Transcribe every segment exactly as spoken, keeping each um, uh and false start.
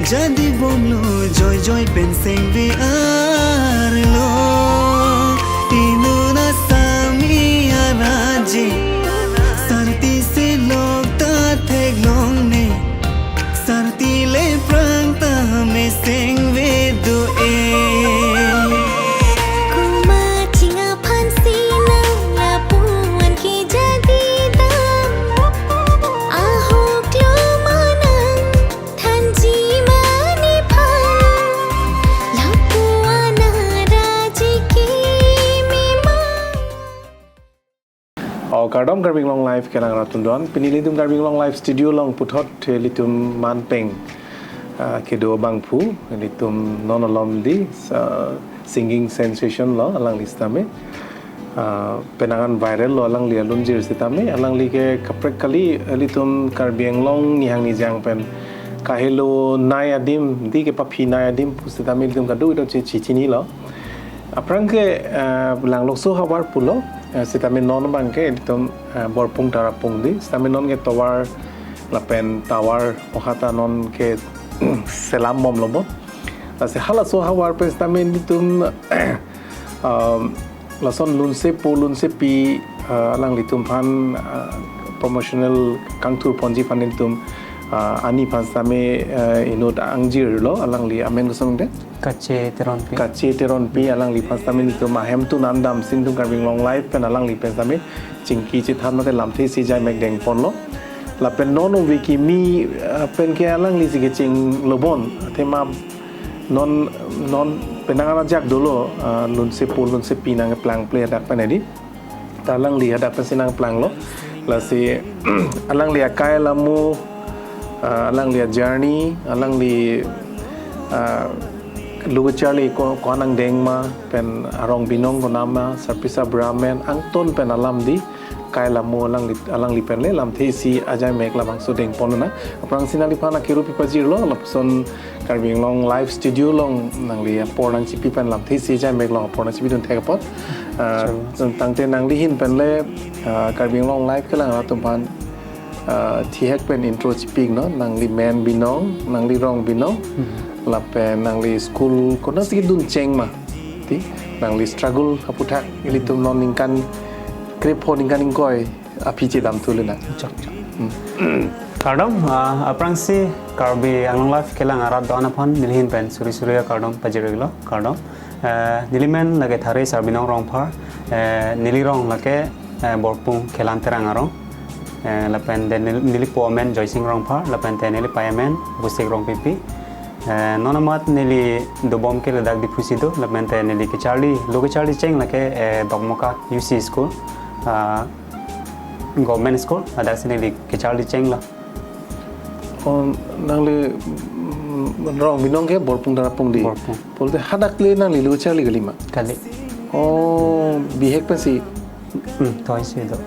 Jadi bomlo joy joy pen sengve arlo. Inut asami araje. Sarti si lok ta theklongne. Sarti le prang tame sengve do-e. Komat ching aphan si nang lapu-an ke jadi dam. Ahok lo ma nang thanji ma nephan. Lapu-an araje ke mema. O, kardom Karbi Anglong Live kelang rat atum don. Pini ilitum Karbi Anglong Live studio along puthot ilitum manpeng, ah, kedo abangphu, ilitum non alom di, ah, singing sensation lo alangli sitame. Ah, penang an viral lo alangli alunjir sitame, alangli ke kaprek kali ilitum Karbi Anglong nihang nijang pen kahelo nai adim, di kepaphi nai adim pu sitame ilitum kado-ido che chichinilo. Aphrang ke, eh, Langlokso havar pulo, eh, sitame non abang ke ilitum, eh, Borpung Tarapung di, sitame non ke tovar lapen tovar ohata non ke selam bomlo bo. Lasi halaso havar pen sitame ilitum, um, lason lunsepo lunsepi, eh, alanglitum aphan, eh, promotional kangthur ponji aphan ilitum, eh, ani aphan sitame, eh, inut angjir lo alangli amen kosonde. Kache Teronpi. Kache Teronpi alangli aphan sitame ilitum ahemtun an damsi ilitum Karbi Anglong Live pen alangli pen sitame chingki chethan mate lamthe isi jai mek dengponlo. Lapen non ove kimi, ah, pen ke alangli si kechenglo bon. Athema non, non penang an ajak dolo, ah, lunsepo lunsepi nangplangple hadak pen edi. Ta alangli hadak pensi nangplanglo. Lasi alangli akai alamo, ah, alangli a-journey, alangli, ah, lo kacharli ko, ko-an angdeng ma, pen arong binong konat ma, sarpi sabra amen, angton pen alam di, kai alamo alangli, alangli pen le lamthe isi ajai mek labangso dengpon na. Aphrangsi nangliphan akiru pipajirlo, lapuson Karbi Anglong Live Studio along nangli apor nangchipi pen lamthe isi ajai mek along apor nangchipidun thek apot. Ah, Sure. Tangte nangli ahin pen le, ah, Karbi Anglong Live kelang rat atum aphan, ah, thihek pen intro chipiknon, nangli men binong, nangli rong binong, Hmm. lapen nangli school konatsi kedun cheng ma, ti, nangli struggle aphuthak, ilitum non ningkan krepho ningkan ingkoi aphi chedam thu le na. Chok, chok. Hmm. Kardom, ah, aphrangsi Karbi Anglong Live kelang arat do-an aphan neli ahin pen suri suri akardom pajir-iklo, kardom. Eh, neli men lake Thare Sarbinong Rongphar, eh, neli rong lake, eh, Borpung Khelan Terang arong. Eh, lapen te neli, neli po amen Joysing Rongphar, lapen te neli pei amen Busik Rongpipi. Eh, non amat neli dobom ke ladak Diphu si do, lapen te neli kacharli, lo kacharli cheng lake, eh, Dokmoka U C School, ah, Government School, hadaksi neli kacharli chenglo. Oh, nangli, mm, rong binong ke Borpung Tarapung di. Borpung. Pulote hadak le nangli lo kacharli kali ma? Kali. Oh, bihek pensi. Hmm, thoi si do.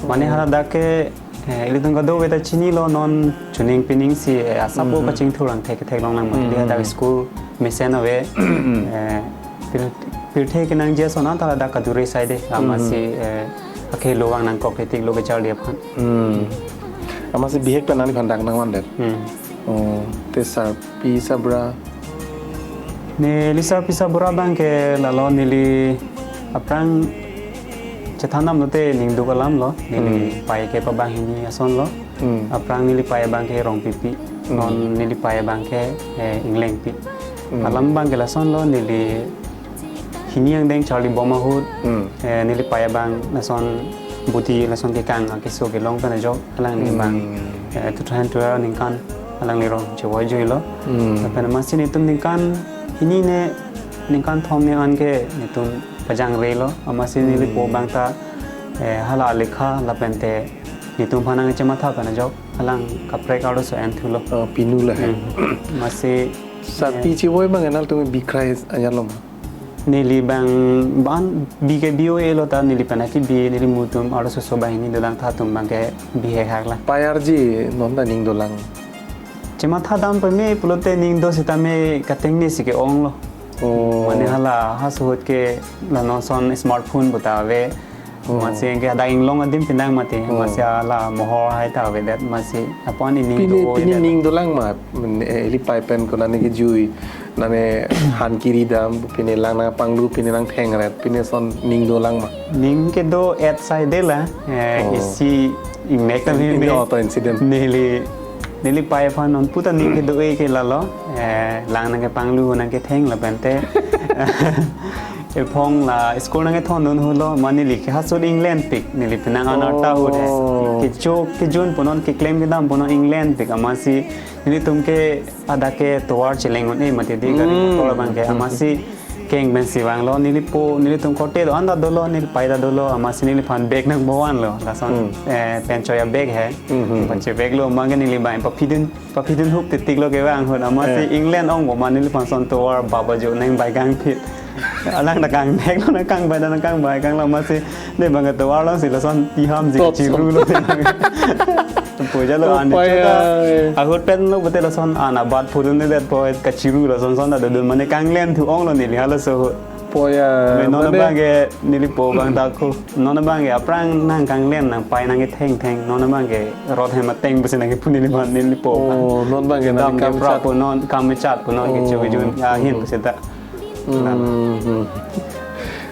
Mane hadak ke, eh, ilitum kadokave ta chinilo non chuning pining si, eh, asapo Hmm. kachingthur ang thek theklong lang mati Hmm. hadak school mesen ave, eh, pil-, pirthe kenangji ason anta ladak kadure side, amatsi, Hmm. eh, akhei lo vang nangkok ketik lo kacharli aphan. Hmm. Amatsi bihek pen nangliphan dak nangvandet. Hmm. Oh, te sarpi sabra. Neli sarpi sabra abang ke lalo neli aphrang chethandam lote ningduk alam lo. Neli Hmm. pei ke pabanghini ason lo. Hmm. Aphrang neli pei abang ke Rongpipi. Hmm. Non neli pei abang ke, eh, Inglengpi. Hmm. Alam abang ke lason lo neli hini angdeng charli bom ahut, Hmm. eh, neli pei abang lason buti lason kekang akeso kelong pen ajok alangli abang, Hmm. eh, two thousand twelve ningkan alangli rong chevoi juilo. Hmm. Lapen amatsi netum ningkan hini ne ningkan thom ne an ke netum pajangre lo. Amatsi neli po Hmm. abang ta, eh, hala alekha lapen te netum aphan nangchematha pen ajok alang kaprek arloso en thulo. Oh, pinu le he. Hmm. Amatsi Sarpi eh, chevoi abang ke nangtum bikhrai ajan lo ma? Neli abang ban bi ke bi-o-e lo ta neli pen aki bi neli mutum arloso banghini dolang tha atum abang ke bihek hak la. Pei arji non ta ning dolang. Chematha dam pame pulote ning do sitame katengne si ke-ong lo. Oh. Mane hala halaso ahut ke la non ason smartphone puta ave. Oh. Amatsi anke hadak inglong adim pinang mati. Oh. Amatsi hala mohor hai ta avedet amatsi apon ini Pini, do pini ida. Ning dolang ma, men, eh, ili pai pen konane kejui, nane han kiri dam, pini lang nangpanglu, pini nangthengret, pini son ning dolang ma. Ning kedo-et sai de la, eh, Oh. isi imek ta Ini, ini me. Auto incident. Neli, neli pai aphan non puta ning kedo-e ke lalo, eh, lang nangkepanglu nangketheng lapen te. Ephong la school nangkethondun hulo, ma neli ke hasut inglengpik, neli penang anarta ahut he. Oh. Kecho, kejun punon, keklem kedam punon inglengpik, amatsi nelitum ke hadak ke tovar cheleng un-e mati di gari Hmm. motor abang ke, Hmm. amatsi keng pensi vanglo, neli po, nelitum korte do-an ta dolo, neli pai ta dolo, amatsi neliphan bag nangbovan lo, lason, Hmm. eh, penchoi a-bag he. Hmm, hmm, hmm. Pache bag lo, abang ke neli bang, paphidun, paphidun hup titik lo kevang ahut, amatsi Eh. England ong bo ma neliphan son tovar baba jo nang bai kangphit. Alang ta kangnek lo, nangkangbai ta nangkangbai kanglo, amatsi ne bang ke tovar lo si lason iham ji Tot chiru lo. Puja lo Oh, an pai chota. Ai. Ahut pen lo pute lason an abat phudun ne det po kachiru lason son ta dodun mane kanglen thu ong lo neli halaso. Poi ai, Me non mane abang ke neli po bang ta ko. Non abang ke aphrang nangkanglen nangpai nangkethengtheng. Non abang ke rot hem ateng pusi nangkepu neli man neli po bang. Oh, non abang ke Dam nangkam ke pra chat. Po non kam chat po non ke Oh. Chu kejun ahin Hmm. pusi ta. Hmm, hmm.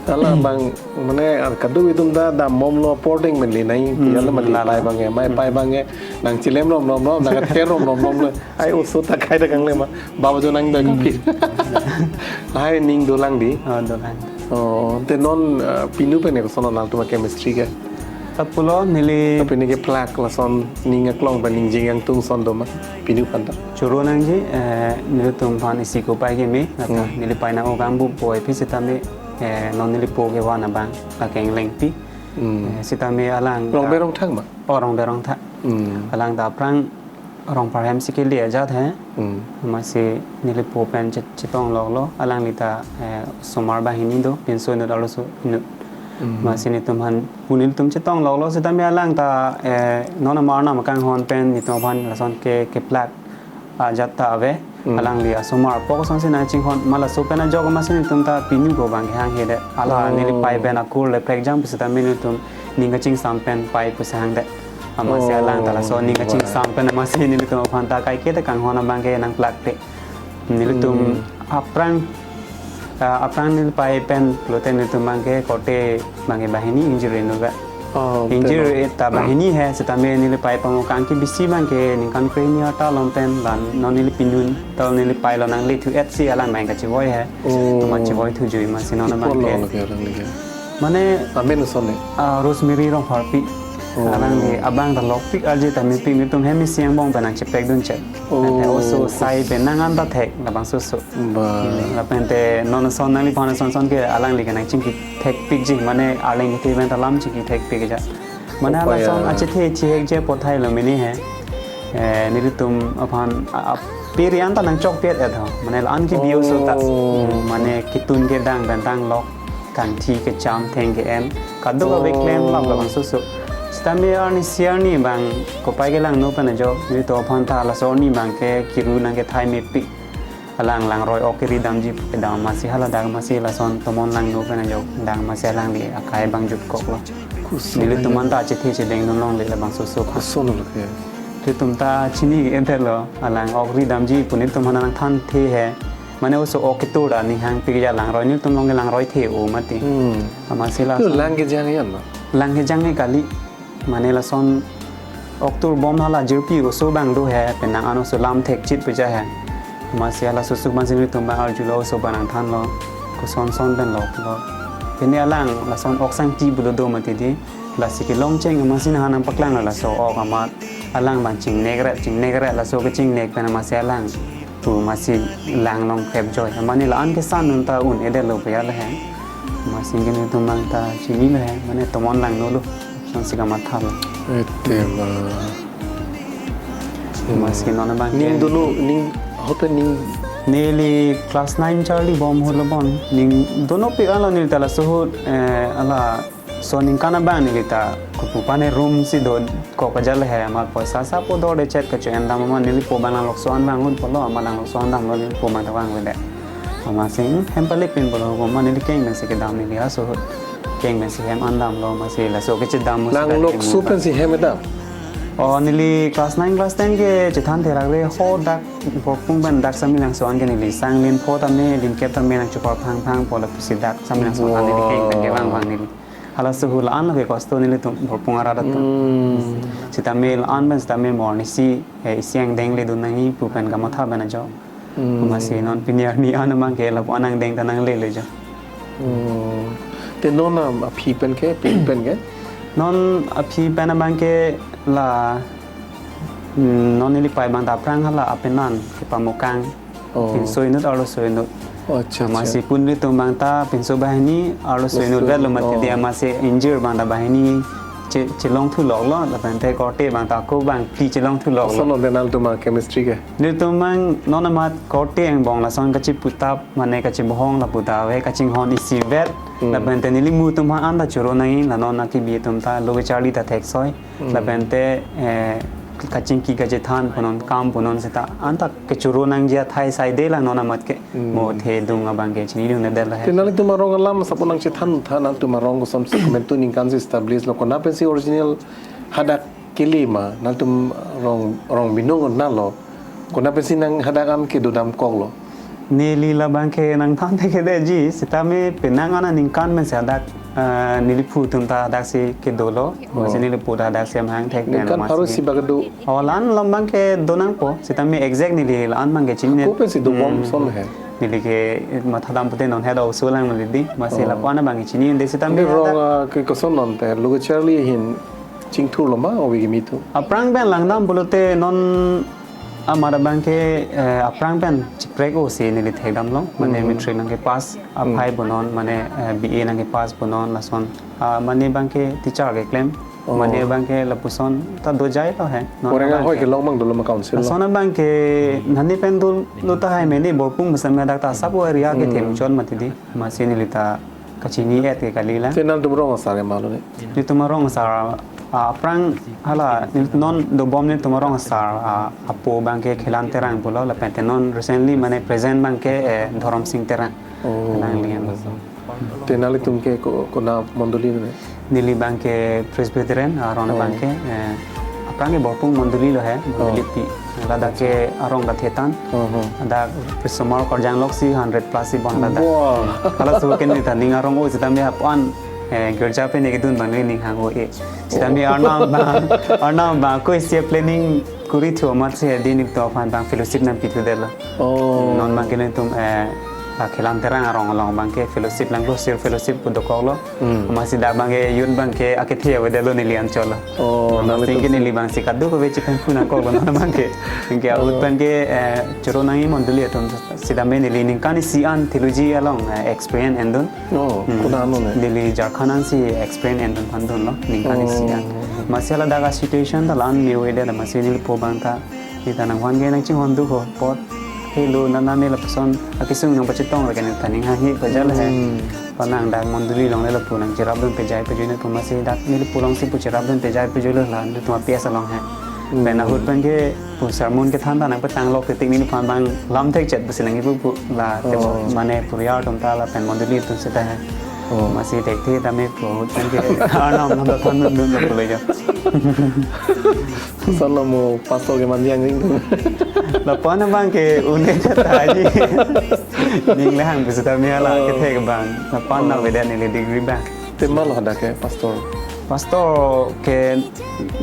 Hala bang, mane, ar kadokave atum ta dambomlo porting menli nai, Hmm, piyala mati lala. Pai bang ya, mai Hmm. Pai bang ya, nangchilem rom rom rom, nangther rom rom rom le, ai oso ta khai ta kangle ma, baba jo nang da Hmm. Kapi. Lahai ning dolang di. Oh, dolang. Oh, te non, eh, pinu pen ya koson nangtum a-chemistry ke. Ta pulo neli Tapi neli ke plak lason ning aklong pen ning jing yang tung son do ma pinu pen ta. Choro nangji, eh, nelitum aphan isi kopai keme, lata Hmm. neli pai nang-o kangbu po ephi sitame, eh, non neli po kevan abang, lake Englengpi. Hmm. Eh, sitame alang Rongbe ta Rongthak ma? Oh, Rongbe Rongthak. Hmm. Alang ta aphrang Rongpharhem si kele ajat he. Hmm. Amatsi neli po pen chet-, chetong loklo, alangli ta, eh, osomar banghini do, pinso inut arloso inut. Hmm. Amatsi nelitum aphan pu nelitum chetong loklo, sitame alang ta, eh, non amar nam akanghon pen nelitum aphan lason ke, keplak ajat ta ave. Hmm. Alangli asomar po kosonsi nangchinghon, ma laso pen ajok amatsi nelitum ta pinu ko bang kehang he de. Hala Oh. neli pai pen akur le prekjam pusitame nelitum ning kachingsam pen pai pusi hang de. Amatsi Oh, alang ta laso ning wah. Kachingsam pen amatsi nelitum aphan ta kaike ta kanghon abang ke nangplak te. Nelitum Hmm. aphrang, ah, aphrang neli pai pen pulote nelitum abang ke korte abang ke banghini ingjir inut ga. Oh, Ingjir betul. Ta banghini he, sitame neli pai pamokang ke bisi abang ke ningkan krehini arta along pen la non neli pinun, tal neli pai lo nangle thu-et si alang abang kachevoi he. Oh. Amat chevoi thu jui amatsi non abang Ipon ke. Lo lake alangli ke. Mane Amen son ne. Ah, Rosemary Rongpharpi. Oh. Alangli abang ta lokpik arje ta mepik nelitum hem isi angbong pen nangchepek dun chet. Oh. Nang the oso sai pen nang an ta thek labangso so. Ba. Hmm, lapen te non son nangliphan son son ke alangli ke nangchingki thekpik ji mane arleng kethe pen ta lam chingki thekpik ja. Mane Oh, lason ya. Achethe chihek je pothai lo mini he. Eh, nelitum aphan a, a, piri an ta nangchokpet et ho. Mane la-an ke biyo so ta. Oh. Hmm, mane ketun kedang pen tang lok kangthi kecham theng ke-en. Kadokave Oh. klem lap labangso so. Sitame arnisi arni abang kopai kelangno pen ajok. Nelitum aphan ta laso arni abang ke kiru nangkethai mepik. Alang langroi ok kiri damji kedam amatsi haladak amatsi lason tomon langno pen ajok dam amatsi alangli akai abang jutkoklo. Kuson Nelitum aja. An ta achethe chedeng non longle labangso so. Kuson lo ke. Nelitum ta chini enter lo alang ok ri damji pu nelitum aphan nangthanthe he. Mane oso ok ketur da ning hangpik ja langroi nelitum along ke langroi the-o mati. Hmm. Amatsi Lo lason. Lang kejang yan ma? Lang kejang he kali. Mane lason ok tur bom hala jirpi oso abang do he, penang ano oso lam thek chit puja he. Amatsi hala susuk man si nelitum abang arjulo oso abang nangthanlo. Koson son pen loklo. Pini alang lason ok sangti pulo do mati di. Lasi kelong cheng amatsi nang nangpaklang laso ok amat. Alang abang chingnek ret, chingnek ret laso kechingnek pen amatsi alang. Tu amatsi lang long krep joi. Mane la-an kesan nun ta un-edet lo puya le he. Amatsi ke nelitum abang ta chinilo he. Mane tomon langno lo. Sonsi kamatha lo. Ete ma. Amatsi non abang Ning ke. Dono, ning, hope ning. Neli class nine charli bom holo bon. Ning donopik alo neli ta laso ahut, eh, ala so ningkan abang neli ta kopu pane room si dokok ajat le he amat poisa sapo dor de chet kacho-en dam amat neli po abang langlokso an vang un pulo amat langlokso an damlo neli po abang ta vangvedet. Amatsi hem palik pin pulo ko amat neli keng nangsi kedam neli laso ahut. keng pensi hem an damlo, amatsi laso kechedam mo sita Nanglokso kemu pensi hem dam? Oh, neli class nine, class ten ke chethan therak re ho dak Borpung pen dak Samelangso an ke neli sang lin pho tame, lin kep tame nangchepar phang phang po lapusi dak Samelangso an neli keng pen kevang vang neli. Halaso hu la-an lo ke kosto nelitum Borpung arat atum. Hmm. Sitame la-an pen sitame mo arnisi, eh, isi angdeng ledun nangji pu pen kamatha pen ajo. Hmm. Amatsi non pini arni an abang ke lapu-an angdeng ta nanglelo jo. Hmm. Te non am aphi pen ke, pin pen ke? Non aphi pen abang ke la, hmm, non neli pei abang ta aphrang hala apenan kepamokang. Oh. Pinso inut arloso inut. Oh, acha, acha. Amatsi pu nelitum abang ta pinso banghini arloso inut Arloso vet lo inut, mati di oh. Amatsi ingjir abang ta banghini che-, chelong thu lok lo, lapen te korte abang ta ako abang phli chelong thu lok lo. Koson lo te nangtum a chemistry ke? Nelitum abang non amat korte angbong lason kachiputap, mane kachibohong lapu ta ave kachinghon isi vet, Hmm. lapen te neli mu atum aphan an ta choro nangji, la non akibi atum ta lo kecharli ta theksoi. Hmm. Lapen te, eh, kachingki kachethan punon kam punon seta an ta kechoro nangji athai sai de lang non amat ke. Hmm. Mo thedung abang ke chinidunde det la he. Te nangtum arong alam sapo nangchethan tha, nangtum arong koson si komantu ningkan si establish lo, kona pensi original hadak kele ma, nangtum rong, rong binong na lo, kona pensi nang hadak an kedodam kok lo? Neli labang ke nangthan thekthedetji, sitame penang an aningkan pensi hadak, eh, neli phu atum ta hadak si kedo lo, Oh. amatsi neli phu ta hadak si amahang thek pen Ningkan amatsi pharo ke. isi bak kedo? Oh, la-an alam abang ke do nangpo, sitame exact neli la-an abang ke chini. Ko pensi dobom Hmm. son he? Neli ke mathadam pute non he do usulang neli di, amatsi Oh. lapu-an abang ke chinide sitame Neli rong hadak. a ke koson non te, lo kecharli ahin chingthur lo ma, ove kimi atum? Aphrang pen langdam pulote non amat abang ke, eh, aphrang pen chiprek-o si neli thekdam lo, mane Hmm. matric nangkepass aphai Hmm. punon, mane, eh, B A nangkepass punon, lason, ah, mane abang ke teacher keklem, Oh. mane abang ke lapuson ta dojai lo he. Non Orang abang ahoi ke kelong abang dolo ma council lo? Lason abang ke nani pen dolo tahai mene Borpung besam hadak ta asap area ke Hmm. them chon mati di, amatsi neli ta kachini-et ke kali la. Te nangtum rong asar ke ma lo ne? Nelitum arong asar, ah, aphrang hala neli non dobom nelitum arong asar, ah, apo abang ke Khilan Terang pulo, lapen te non recently mane present abang ke, eh, Dhorom Sing Terang. Oh. Nangli an. Te nanglitum ke ko, kona mondoli ne? Neli abang ke Presbyterian, aron Oh. abang ke, eh, aphrang ke Borpung mondoli lo he, mondoli Oh. pi. Ladak ke arong Kathetan. Oh, oh. Ladak Prisomar Korjang lok si hundred plus si bon ladak. Wah. Halaso ke neli ta ning arong-o sitame aphan, eh, girja pen kedun abang neli ning hang-o-e. Sitame Oh. arnam abang, arnam abang ko isi planning kuri thu amatsi hedi nelitum aphan abang fellowship nangpi thu det lo. Oh. Non abang ke nelitum, eh, la Khilan Terang arong along abang ke fellowship lang lo, sir fellowship pu dokok lo. Hmm. Amatsi dak abang ke youth abang ke akethe avedet lo neli anchot lo. Oh, Amatsi nanglitum ke si. neli abang si kadokave chiphan phu nangkok lo non abang ke. Anke Oh. ahut pen ke, eh, choro nangji mondoli atum sitame neli ningkan isi an theology along, eh, experience endun. Oh, Hmm. kona ano ne? Neli Jharkhand an si experience endun aphan dunlo, ningkan isi an. Oh. Amatsi ladak a situation ta la-an me-ove det, amatsi neli po abang ta Neta nangvan ke nangchinghon duk ho, apot helo nana ne lapuson akesung nangpachetong lake neta ning hanghe pajal he. Hmm. Panang dak mondoli along le lapu nangcherapdun pejai pejui ne pu amatsi dak neli pu along si pu cherapdun pejai pejui lo la neli tuma P S along he. Hmm. Pen ahut pen ke pu sermon kethan ta nangpatang lok titik neliphan abang lam thekchet pusi nangkipu pu la te Oh. mane puriar atum ta lapen mondoli atum seta he. Oh. Amatsi thekthe tame pu ahut pen ke arnam nang ta thandundun lo pu le jo. Lason lo mo pastor ke manjang ring tu. Lapu-an abang ke un-e ta ji. Ning le hang pu seta mi hala Oh. kethek abang. Lapu-an Oh. avedet neli degree abang. Te ma lo hadak ke pastor? Pastor ke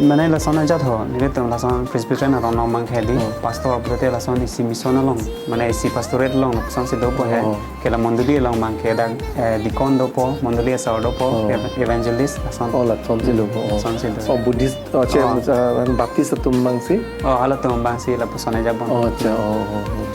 mane lason ajat ho. Nelitum lason Presbyterian arong along abang ke di. Oh. Pastor pulote lason isi mission along. Mane isi pastorate along lapuson si dopo he. Oh. Ke la mondoli along abang ke dak, eh, deacon dopo, mondoli asar dopo, Oh. ev-, evangelist, lason. Oh, lason si dopo. Oh. Lason si dopo. Oh, Buddhist, oh, che, Oh. ah, Baptist atum abang si? Oh, halatum abang si lapuson ajat bon. Oh, acha, oh, oh, oh.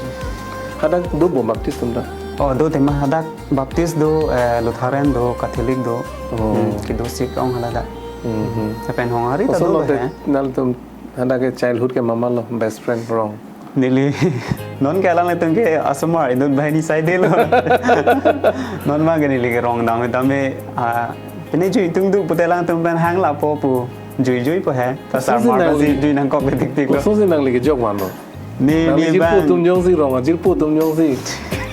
Hadak dopo Baptist atum ta? Oh, do tema hadak Baptist do, eh, Lutheran do, Catholic do. Oh. Hmm, kedo sik ong hala dak. Hmm, hmm. Lapen Honghari ta Koson do lo te he. Nangtum hadak ke childhood ke ma ma lo best friend rong? Neli, non ke alanglitum ke asomar inut banghini sai de lo. Non abang ke neli ke rong dam tame, ah, pine jui tung du pute alangtum pen hang lapo pu. Jui jui po he. Ta Koson si sarmar nangli- si jui nangkok le tik tik lo. Koson si nangli kejok vanlo? Ne, Nangli ne jirpo abang. atum jongsi rong, jirpo atum jongsi.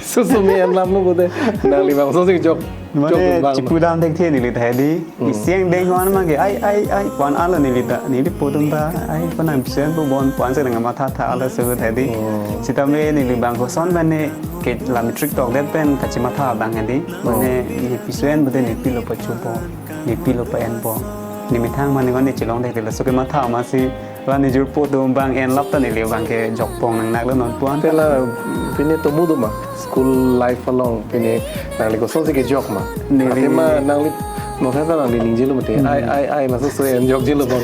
Susu me an lam lo bote. Nangli bang so sing jok. Jok Mane bang. Chipudam thekthe neli ta hedi. Hmm. Isi angdeng ko-an abang ke ai ai ai ko-an alo neli ta. Neli po atum ta ai ko nang pisuan po bon ko-an si nang matha tha halaso ahut hedi. Oh. Sitame neli bang koson mane ke la matric tokdet pen kachimatha abang hedi. Oh. Mane ne pisuan bote nepilo pachopo. Nepilo pa-enpo. Ne methang mane ko-an ne chelong thekthe laso kematha amatsi la nejirpo atum abang enlap ta neli abang ke jokpon nangnang lo non pu-an. Te la pine tomo do ma school life along pine nangli koson si kejok ma? Neli Ate ma nangli non ta nangli ningjelo mate. Hmm. Ai ai ai laso so enjokjelo bon.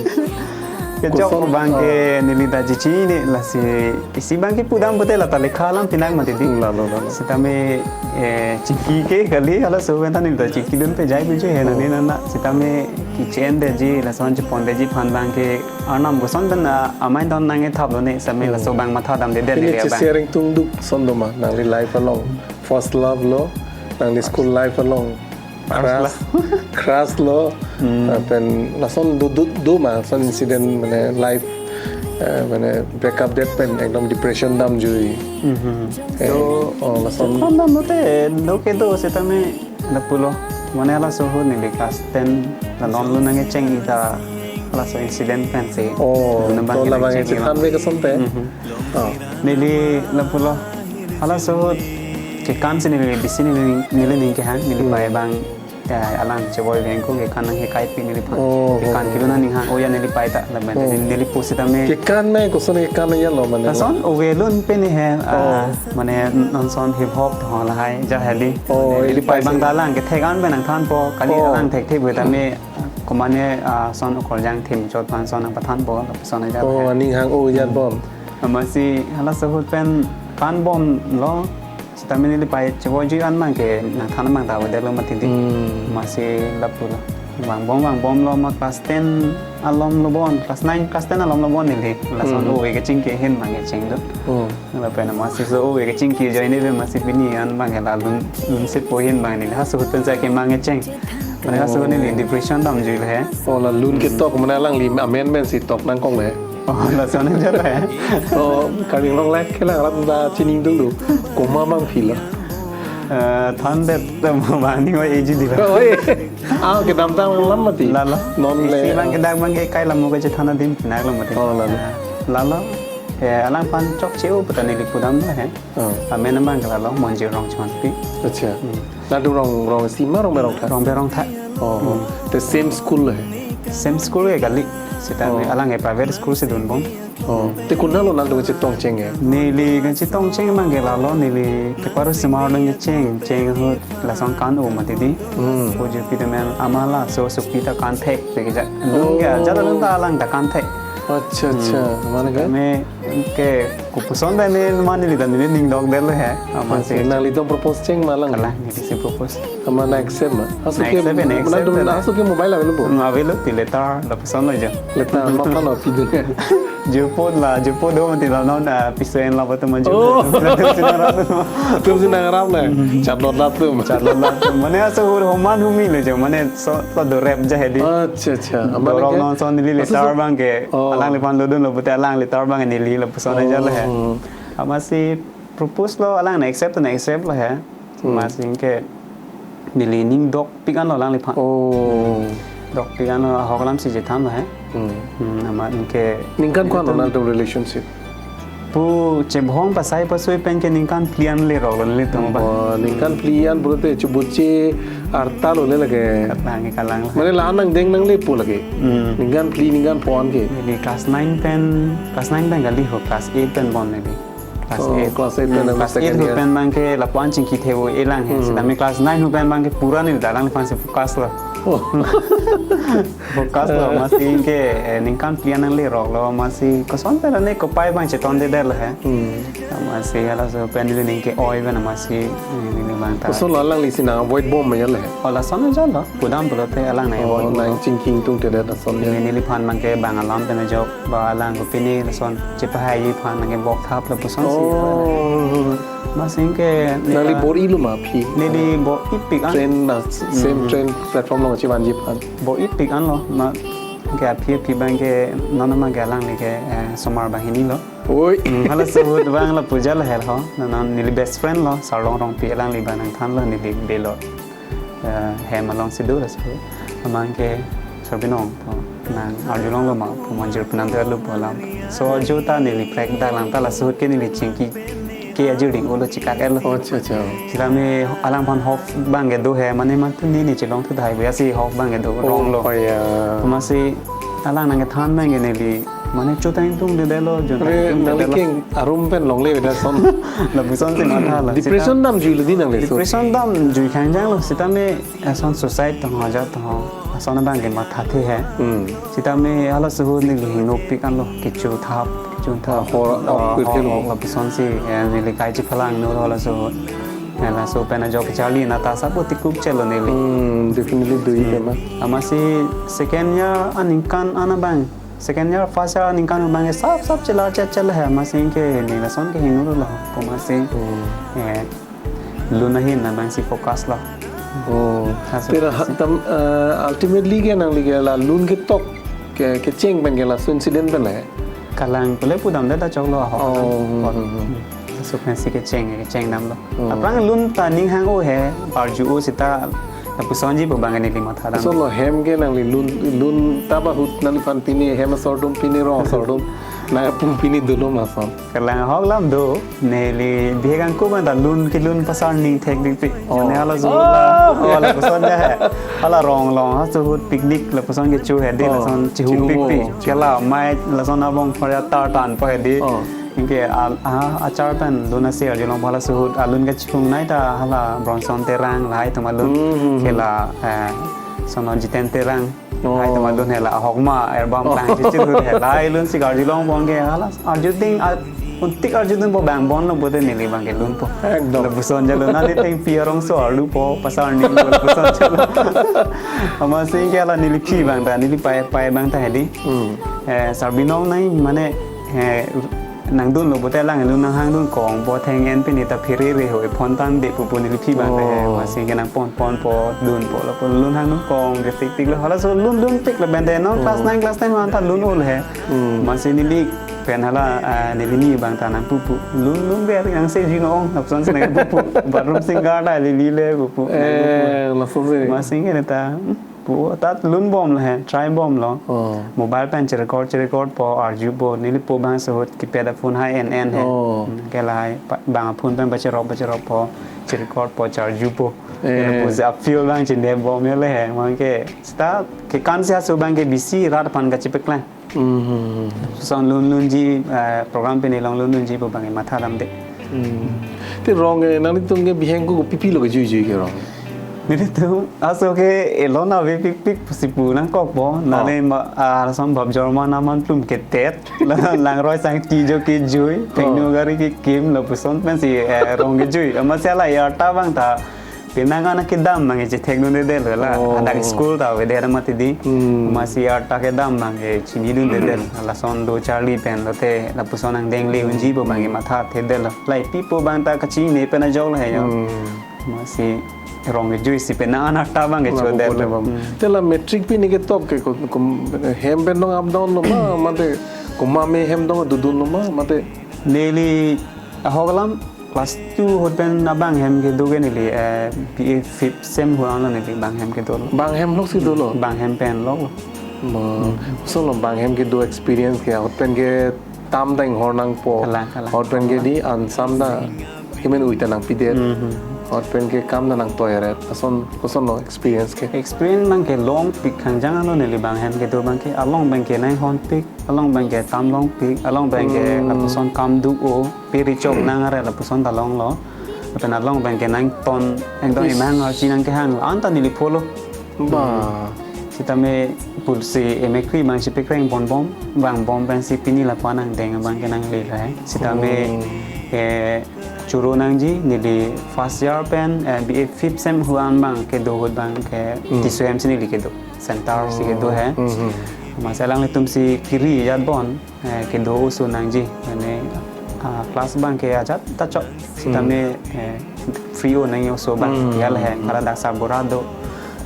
Kejok Koson, abang ke oh. Neli ta chichi ne lasi isi abang ke pudam bote la ta lekha alam pinak mati di. La, la, la, la. Sitame eh, chingki ke kali halaso ahut ta neli ta chingkidun pejai pije he nani Oh. nana. Sitame kichen detji lason chepon detji aphan abang ke arnam koson pen amai don nangkethap lo ne sitame Hmm. laso abang matha damdedet Pine neli abang. Chesharing tung duk son do ma nangli life along? First love lo, nangli school life along First crush, love. Crush lo, Hmm. Lapen lason do do do ma son incident mane life eh, mane break up det pen ekdom depression damjui. Mhm. Eh, So, oh, lason. Chepon dam lote, do kedo sitame lapulo. Mane halaso ahut neli class ten la non lo nangkecheng ita halaso incident pensi. Oh, Dun abang to ke labang nangcheng chethan ilang. Ve koson te. Mhm. Oh. Neli lapulo. Halaso ahut kekan si neli bisi neli neli ning kehang neli Hmm. pai abang ya alang chevoi veng ko kekan nanghekai pi neliphan. Oh, Kekan oh, kilo oh. na ning hang oh ya neli pai ta laban Oh. neli pu sitame. Kekan me koson kekan ya lo mane. Lason ovelun pen he ah, Oh. mane non son hip hop to lahai ja heli. Oh, Neli neli pai pai abang si. Dalang kethek an pen nangthanpo kali Oh. alang thekthe bu tame komane ah, son okorjang thim chot aphan son nangpathanpo lapuson aja Oh, hai. Aning hang oh ya Hmm. bon. Amatsi halaso ahut pen kan bomlo sitame neli pai chevoiji an abang ke nangthan abang ta avedetlo mati di. Hmm. Amatsi lapulo. Vangbom vangbomlo ma class ten alom lo bon, class nine, class ten alom lo bon neli. Lason Hmm. ove kechingki ahin abang kecheng do. Hmm. Lapen amatsi so ove kechingki ajoine pen amatsi pini an abang ke la lun lun sepo ahin abang neli. Halaso ahut pen sa ke abang kecheng. Mane halaso ahut neli Oh. depression damjui le he. Oh, la lun Hmm. ketok mane alangli amen amen si tok nangkok le. Oh, lason aja le. Oh, Karbi Anglong life ke la rap da chining dung do. Koma abang philo. Eh, thandet tem abang ni oi eji di la. Oh, eh. Ah, kedamtang alam mati. Lalo. Non le. Isi abang kedam abang ke kai lamu kechethan adim pinak lo mati. Oh, lalo. Ah, lalo. Eh, alangphan chokche-o pu ta neli pudam lo he. Oh. Amen abang ke lalo Monjir Rongchonpi. Acha. Hmm. Nangtum rong rong isi ma rong berong tha? Rong berong tha. Oh. Hmm. The same school le? Same school ke kali. Sita Oh. Alang ke private school si dunbom. Oh. Te konatlo nangtum kachetongcheng ke? Neli kachetongcheng abang ke lalo neli keparu semar dong cheng cheng ahut lason kan-o mati di. Hmm. Ojo pi temen amala so supi ta kan thek pe keja. Lun ke Oh. Jala lun ta alang ta kan thek. Acha acha. Hmm. Mane ke? Me ke kopuson ta ne mane neli ta neli ning dokdetlo he. Amatsi. Acha, nanglitum propose cheng ma alang? Kalang neli si propose. Amat nang accept ma? Aso Nang ke accept, nang accept, nangtum nang. Aso ke mobile avelo bo? Hmm, avelo ti letter lapuson lo jo. Letter ma pano pi dun. Jirpo la, jirpo do mati la non ah, pisen la batu maju. Oh. Latum si nangrap. Latum si nangrap na. Hmm. Chatlot latum. Chatlot latum. Mane aso hur homan humi lo jo. Mane so lo do rep ja hedi. Acha acha. Amane Dorong ke? Non son neli Aso letter so- abang ke. Oh. Alangliphan lodunlo pute alang letter abang neli lapuson aja lo he. Oh. Amatsi propose lo alang nang accept nang accept lo he. Hmm. Amatsi ke neli ning dokpik anlo alangliphan. Oh. Dokpik anlo ahok alam si chethan lo he. Hmm. Hmm, amat ke Ningkan ko-an lo nangtum relationship? Pu chebhong pasai pasui pen ke ningkan phli an lerok lo nelitum abang. Wah, ningkan phli an pulote chebuche arta lo le lake. Kalang ke kalang. Mane la nangdeng nangle pu lake. Hmm. Ningkan phli ningkan pho-an ke. Neli class nine pen, class nine pen kali ho, class eight pen bon neli. Class Oh, eight. Class eight pen Hmm, nang class second eight year. Pen abang ke lapu-an chingki thebo elang he. Hmm. Sitame class nine pen abang ke pura neli ta alangliphan si focus lo. Oh. Focus lo, Eh. Amatsi ke, eh, ningkan phli an nanglerok lo, amatsi koson pen ne kopai abang chetondedetlo he. Hmm. Amatsi halaso pen neli ning ke-oi pen amatsi, eh, neli abang ta. Koson lo alangli si nang avoid bom ma ya le? Oh, lason aja lo, pudam pulote alang nang Oh, avoid nang bom. Chingki ingtungtedet lason ya. Neli, neliphan abang ke bang alam pen ajok, ba alang kopine lason chepahaiji aphan nang kebok thap lapuson si. Oh. Amatsi ke Nangli neli bor-ilo ma aphi? Neli bor-ipik an. Train na same Hmm. train platform along chevanji aphan. Bor-ipik anlo, ma Ke aphi aphi abang ke non abang ke alangli ke eh, somar banghini lo. Oi. Hmm, halaso ahut abang lapu ja lahelo. Non neli best friend lo, Sarlong Rongpi, alangli abang nangthanlo neli Belo. Eh, hem alongsi do laso ahut. Amang ke Sarbinong pu nang arjulonglo ma pu, monjir penang terlu pu alam. So arju ta neli prek dak lang ta laso ahut ke neli chingki ke ajir ding ulo chikak-etlo. Oh, acha, acha. Sitame alangphan hok abang ke do he, mane matu neli chelong thu dai bu ya si hok abang ke do, oh, ronglo. Oh, ya. Masi alang nangkethan abang ke neli mane chotang tungdedetlo, jontang Re, tungdedetlo. Nangli keng arum pen longle beda son. Lapuson si matha la. Depression damjuilo di nangli so. Depression damjui khangjanglo, sitame eson suicide tong ho, ajat tong ho, ason abang ke mathathe he. Hmm. Sitame halaso ahut neli hingno pik anlo, kecho thap, kecho thap. Ah, hor, ah, hor, pir ke hor, lo. Lapuson si eh, neli kai chiphalang no halaso ahut. Eh, laso pen ajok kacharli na ta sapo tikuk chelo neli. Hmm, definitely do it, Hmm. Emang. Amatsi second year aningkan an abang. Second year, first year aningkan abang ke sap sap chelar chet chelo he. Amatsi ke neli lason ke hingno lo. Pu amatsi. Hmm. Eh, lun ahin abang si focus lo. Oh. Laso Tera ahut si. Tam, eh, ultimately ke nangli ke la lun ketok ke, kecheng pen ke laso incident pen le. Kalang pule pudamde ta choklo ahok. Oh, Kalang. Hmm, hmm, hmm. Laso pen si kecheng, kecheng damlo. Hmm. Aphrang lun ta ning hang-o he, arju-o seta, lapusonji pu abang ke neli matha dam. Solo hem ke nangli lun, lun ta ba ahut nangliphan pini hem asordum, pini rong asordum, nangpu pini dolo ma son. Kalang ahok alam do, neli bihek angku abang ta lun kelun pasar ning thekpikpik. Oh. Neli halaso ahut la, oh, lapuson ja he. Hala rong along, halaso ahut picnic lapuson kecho he di, Oh, lason chihum chihum pikpik. Oh. Kela mai lason abong pharya tar tanpo he di. Oh. Anke al-, a, achar pen lun asi arjulong halaso ahut alun kechihum nai ta hala Bronson Terang lahai atum alun Hmm, hmm, hmm. kela, eh, sono Jiten Terang. Oh. Lahai atum alun hela ahokma erbam Oh. tang chichit lun hela ilun si arjulong abang ke hala arju ting a, untik arjudunpo bang bonlo pute neli abang ke lunpo. Ekdom. Lapuson ja lun nani tengpi arongso arlupo pasar ning lapuson ja lun. Amatsi ke hala neli phi abang ta, neli pai pai abang ta he di. Hmm. Eh, Sarbinong nai mane eh, nangdunlo pute lang lun nanghangdun kongpo, theng-en pini ta phere re hoi phone tangde pu pu neli phi abang ta he. Oh. Amatsi ke nangpon ponpo dunpo lapu lun hangdun kong ke tiktik lo. Halaso lun lun tik lapen te non class Oh. nine, class ten man ta lun-olo he. Hmm. Amatsi neli pen hala, ah, neli ni abang ta nangpu pu. Lun lun ber yang se jino ong, lapuson si nangpu pu. Bathroom singer ta lili le pu pu. Eh, lapuson si. Amatsi ke ta. Hmm. Pu, tat lun bomlo he, try bomlo. Oh. Mobile pen che-record, che-record po, arjupo, neli po abang laso ahut keypad a-phone hai en en he. Oh. Hmm, ke lahai, pa-, bang a-phone pen pacherop, pacherop po, che-record po, charjupo. Eh. Kela pusi a-feel abang chine bom le he, abang ke, seta, kekan si halaso abang ke bisi rat aphan kachepeklang. Hmm. Son lun lunji, eh, program pini along lun lunji pu abang ke matha damde. Hmm. Te rong ke, nanglitum ke bihek angku kopi pilo kejui jui ke rong? Nelitum, laso ke elon avepikpik pusi pu nangkokpo, Oh. nale ma, ah, lason bap jorman aman plum ketet, la, langroi sangti jo kejui, Oh. thengno gari kekim, lapuson pensi, eh, rong kejui. Amatsi hala arta abang ta, penang ana kedam abang chethekdundedetlo la. Oh. Hadak school ta avedet amat di. Hmm. Amatsi arta kedam abang ke chinidundedet. Hmm. Lason do charli pen lote lapuson angdeng le unji pu abang ke mathathedetlo. Lahai pipo abang ta kachinine pen ajok lo he yo. Hmm. Amatsi rong kejui si penang ana arta abang ke Lapu chodet. Pole bam. Hmm. Te la matric pini ketok ke ko-, kom-, hem pen dong up down lo ma, mate komat me hem dong dodunlo ma, mate? Neli ahok alam class two ahut pen abang hem kedo ke neli, eh, B A fifth sem hu-an lo neli bang hem kedolo. Bang hem lok si dolo? Bang hem pen lok lo. Ma, Hmm. solo bang hem kedo experience ke ahut pen ke tam ta inghor nangpo. Kalang, kalang. Ahut pen ke di ansam ta kemen ui ta nangpidet. Hmm, hmm. Ahut pen ke kam ta nangtoiret. Ason, kosonlo experience ke? Experience abang ke longpik khangjang lo neli bang hem kedo abang ke along abang ke nanghonpik. Along abang ke tam longpik, along abang ke Hmm. lapuson kam duk-o, piri chok Hmm. nang are lapuson ta longlo. Lapen along abang ke nangton, ekdom Yes. imang archi nangkehang, anta neli pholo. Ba. Hmm. Sitame pusi emekri abang si pekreng ponbom, vangbom pensi pini lapu-an angdeng abang ke nangle lahai. Sitame, Hmm. eh, choro nangji, neli first year pen, eh, B A fifth sem hu-an abang kedo ahut abang ke Hmm. Tisso hem si neli kedo. Center si kedo he. Hmm, hmm. Amatsi alanglitum si kiri jat bon, eh, kedo oso nangji. Mane, ah, class abang ke ajat ta chok. Sitame, Hmm. eh, free-o nangji oso abang. Hmm. Ya lahai, hala dak sarbura do.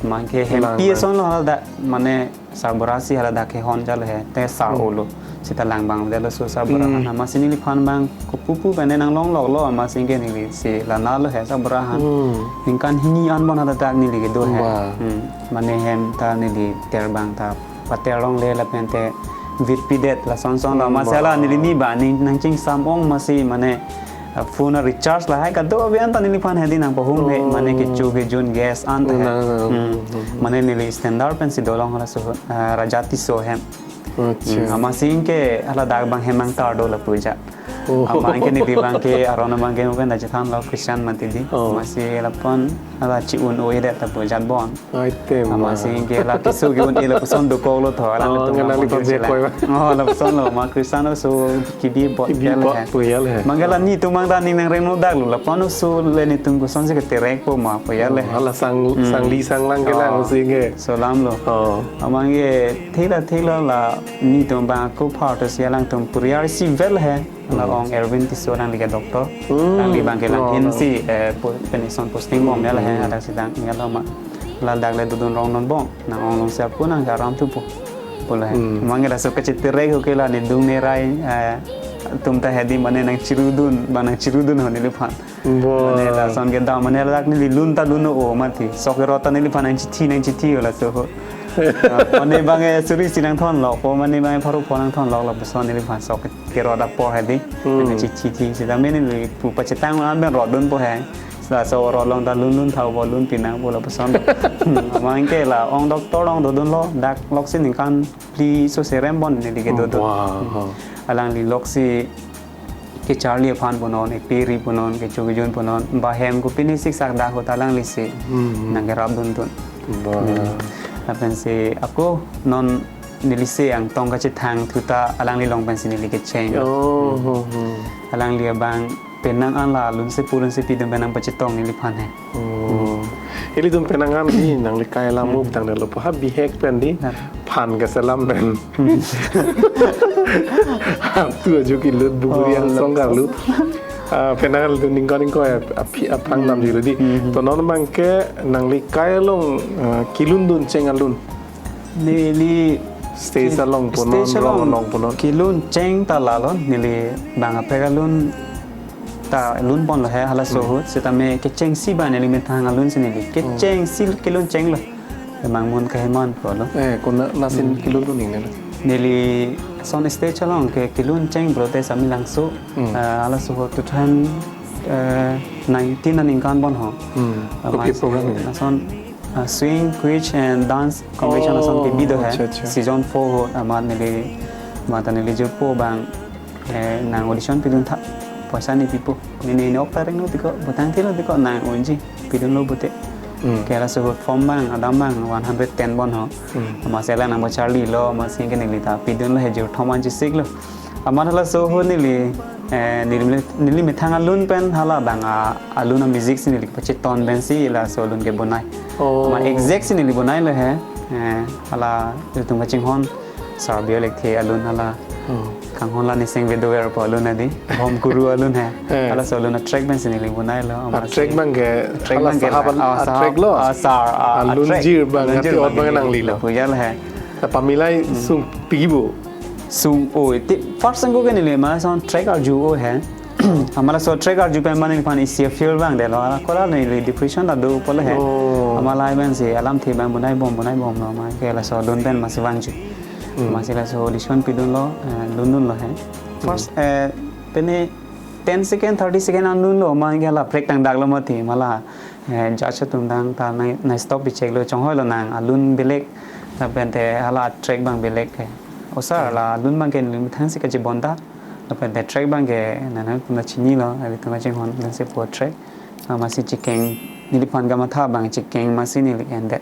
Amat ke hempi Lang, lang. Ason lo hala dak, mane sarbura si hala dak ke hon jalo he, te sar Hmm. olo. Seta lang abang delo so sarbura Hmm. han. Amatsi neliphan abang kopupu pen nanglong loklo, amatsi ke nelisi la nalo he sarbura han. Hmm. Ningkan hini an bon hala dak neli kedo he. Wah. Hmm. Mane hem ta neli ter abang ta pater longle lapen te vit pidet lason son lo. Hmm, amatsi hala wah. Neli ni ba ning nangchingsam ong amatsi mane, uh, phone recharge lahai kado avi an ta neliphan hedi nangpahum he, Oh. mane kecho kejun gas an ta he. Nang, nang, Hmm. nang, nang. Mane neli standard pensi dolong hala so, uh, Raja Tisso hem. Acha. Hmm, amatsi ke hala dak abang hem angtar do lapu ajat. Oh. Amat ke neli abang ke aron abang ke mungkin dak chethan lo Christian mati di. Oh. Amatsi lapu an hala chi-un-e det lapu ajat bon. Item, Amatsi ah. ke la keso ke-un-e lapuson dokoklo tho, alang Oh, tum nang nang pon pon je chelang. Koi ba. Oh, lapuson lo, amat Christian oso kebi bot Kebi kel bot he. Pu ya le. Amat ke la netum abang ta ning nangrengno dak lo, lapu an oso le netum kosonsi keterek po ma pu ya le. Oh, hala sang, Hmm. sangli sanglang ke lang Oh. si ke. So lam lo. Oh. Amat ke thela thela la netum abang ko part si alangtum puriar si vel he. La Hmm. ong Erwin Tisso alangli ke doctor. Hmm. Alangli abang ke lang Oh, hin no. si, eh, po-, pension posting bom ya la he, Hmm. hala si dang ya la ma. La dak le dodun rong non bom. Nang-ong longsi ako nang garam tu po. Pu la he. Hmm. Amat ke laso kachiterek ho ke la nedung nerai, eh, atum ta hedi mane nangchirudun, abang nangchirudun ho neliphan. Bo. Mane lason ke da mane dak neli lun ta lun-o mati. Sok kerot ta neliphan nangchithi nangchithi laso ho. Ah, mane abang ke suri si nangthon lok po, mane abang ke pharo pho nangthon lok lapuson neliphan sok kerot apor hedi. Hmm. Nangchithi thi seta mane neli pu pachetang an pen rot dun po he. Laso rot along ta lun lun tha po, lun pinang po lapuson. Hmm, amat ke la ong doctor along dodunlo, dak loksi ningkan phli so serem bon neli kedo do. Wah. Hmm. Alangli loksi kecharli aphan punon, epi ri punon, kecho kejun punon, ba hem kopine siksak dak ahut alangli si Hmm. nangkerap dun dun. Wah. Hmm. Lapensi ako non neli si angtong kachethang thu ta alangli along pensi neli kecheng. Oh, hmm, hmm. Alangli abang penang an la lunsepo lunsepi atum pen nangpachetong neliphan he. Oh. Hmm. Ilitum penang an di nangli kai alam Hmm. up tang delo po ha bihek pen di Nah. phan keselam pen. Hmm. Hap tu aju kilut buguri Oh, angsong lapuson. Kalu. Ah, penang an tu ningkon ningkon ya, aphi-, apang Hmm. nam jilo di. Hmm. To non abang ke nangli kai along, ah, kelun dun cheng alun. Neli Stage ke-, along punon, stage rong along along punon. Kelun cheng ta lalo, neli bang apek alun ta lun ponlo he halaso Hmm. ahut, setame kechengsi ba neli methang alun si neli. Hmm. Kechengsi kelun chenglo. Emang mun kaheman pulo. Eh, kona lason Hmm. kelun dun ning nela. Neli lason stage along ke kelun cheng pulote Sami Langso. Hmm. Eh, halaso ahut two thousand, eh, nineteen aningkan bon ho. Hmm. Eh, Kopi mas-, program ini? Lason ah, swing, quiz and dance competition Oh, ason kebi do he. Acha, acha. Season four ahut amat neli, amat neli jirpo abang, eh, nang audition pidun tha. Poisa nepipo. Neli ne ok tareng lo tiko, botang thilo tiko nang unji. Pidunlo bote. Hmm. Ke halaso ahut form abang, adam abang, one hundred ten bon ho. Hmm. Amatsi la nangpacharlilo, amatsi ke neli ta pidunlo he jirthom an chesiklo. Amat halaso ahut neli, eh, neli, neli methang alun pen hala abang a, alun a music si neli pacheton pensi laso alun kebonai. Oh. Amat exact si neli bonailo he, eh, hala ilitum kachinghon Sarbio Lekthe alun hala Oh. kanghon la niseng vedover po alun adi, Bhom Kuru alun he. Eh. Halaso alun a track pensi neli bonailo. Ah, amatsi track abang ke, track hala abang ke sahab la, al-, ah, a sahab, track lo? Ah, sar, ah, a Alun track. Jir abang, alun jir ati abang ot abang neli nanglilo. Puya le he. Ta pamilai Hmm. sung pigi bo? Sung-o, iti first sung-o ke neli ma lason track arju-o he. Amat laso track arju pen mane pan isi feel abang delo. Ala kola neli depression ta do pulo he. Oh. Amat lahai pensi alamthe abang bonai bom, bonai bomlo amat ke laso alun pen amatsi vangji. Hmm. Amatsi laso audition pidunlo, eh, lun dunlo he. Hmm. First, eh, pine ten second, thirty second an dunlo amat ke la break tangdaklo mati amat la. Eh, judge atum abang ta nai, nai stop pi cheklo, chonghoilo nang alun belek, lapen te hala track abang belek ke. O sir, la alun abang ke neli methang si kachebon ta, lapen te track abang ke nang nangtum ta chinilo, ilitum kachinghon alun si po track. Amatsi chekeng, neliphan kamatha abang chekeng amatsi neli ended.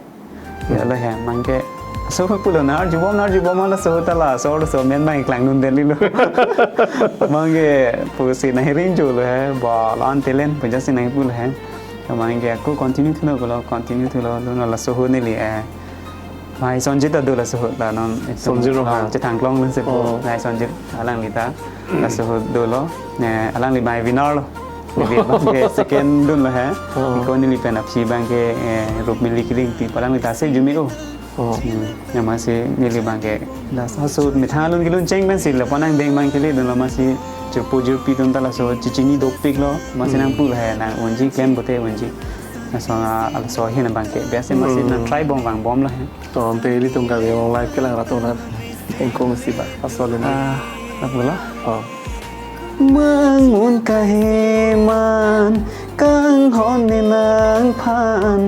Ya lo he, amat ke, so pulo nar jubom, nar jubom halaso ahut ta laso, laso amen abang klang dun detlo. Amat ke pusi nang ring jolo he, ba lan telen, puja si nang pulo he. Amat ke ako continue thulo, pulo continue thulo, dunlo laso ahut neli, eh, Bhai Sonjit ta do laso ahut la non, itum, Sonjit Ronghang. Ah, chethang klong alun si po, Oh. Bhai Sonjit alangli ta, laso ahut dolo, eh, alangli bhai winner lo. Neli abang ke second dunlo he. Oh. Ko neli pen aphi abang ke, eh, Rukmili Kilingpi pu alang ta se Jumi o. Oh. Hmm. Amatsi neli abang ke laso methang alun kelun cheng pensi lapu nangdeng abang kele dunlo, amatsi jirpo jirpi atum ta laso chechini dopiklo, amatsi Hmm. nangpu he nang unji klem pote unji. Laso, ah, laso ahin abang ke biasa amatsi Hmm. nang try bom vangbomlo he. To, ante ilitum kave along live kelang rat atum ingkung si ba, asol ini. Ah, apa lo? Oh. Mangmun kaheman, kanghon ne nangphan,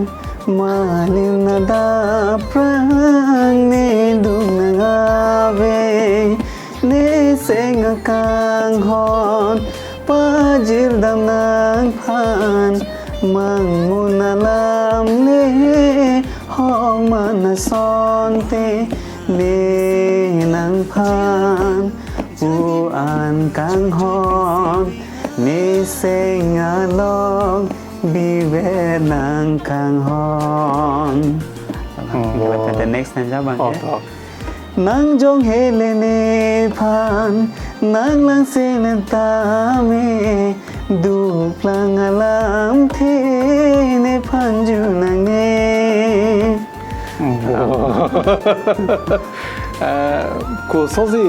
malin adap prang ne dung nang ave, ne seng akanghon, pajirdam nangphan, mangmun alam le, ho man asonte, ne nangphan, pu an kanghon, ne seng along, bive nang kanghon. Oh. Kita pada next nang jabang Oh, ya. To. Nang jong hele nephan, nang lang selen tame, duklang alamthe nephan junangne. Eh, kosonsi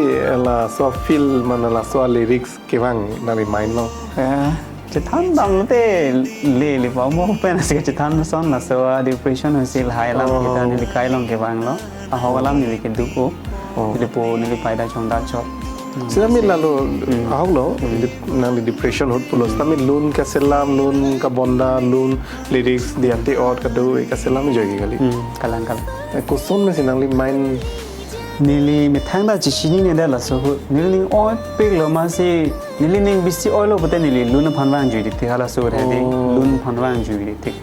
laso feel mane laso lyrics kevang nangli mind lo? Eh, chethan dam te le le pa mo pen si chethan son laso depression si lahai alam Oh. kita neli kai along kevanglo. Ahok alam neli keduk o. Oh. Neli po neli pai da chong da chok. Hmm. Sitame lalo Hmm. ahok lo, Hmm. dep-, nangli depression ahut pulo. Hmm. Sitame lun kaselam, lun kabonda, lun lyrics, diante ot kado, kaselam jogi kali. Hmm, kalang kalang. Eh, koson mesi nangli mind Neli methang ta chechinine da laso ahut. Neli ning oipiklo amatsi, neli ning bisi oilo pote neli lun aphan vangjuide tik halaso ahut hedi. Oh. Lun aphan vangjuide tik.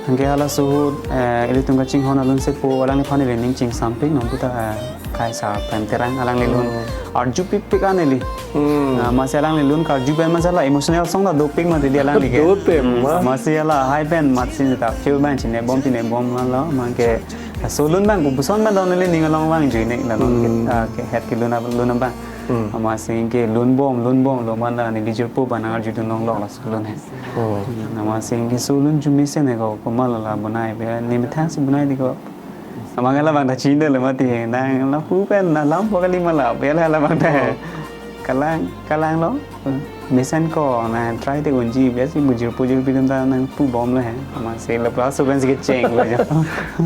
Anke halaso ahut, eh, ilitum kachinghon alun sepo, alangliphan neli ning chingsampik non puta, eh, kaisa Prem Terang alangli lun. Oh. Arjupikpik an neli. Hmm. Ah, amatsi alangli lun karju pen amatsi la emotional song ta dopik mati di alangli ke. Dote Hmm, ma. Amatsi lahai pen amatsi ta feel ban chinebom chinebom lo, anke laso lun abang kopuson abang don neli ning along vangjuine, la lun ke, Hmm. ah, ke het kelun ab-, lun abang. Hmm. Amatsi ke lun bom, lun bomlo mane neli jirpo abang nang arjudun longlok laso lun he. Oh. Hmm, amatsi ke laso lun arju mesen he ko, komat la bonai be, ne methang si bonai di ko. Amat ke labang ta chinine lo mati he, nang lapu pen na lam po kali ma la, be la labang ta he. Oh. Kalang, kalanglo. Mesen ko na try te unji biasa bujur pujur bidun ta nangpu bomlo he. Amatsi lapu laso pen si kechenglo jo.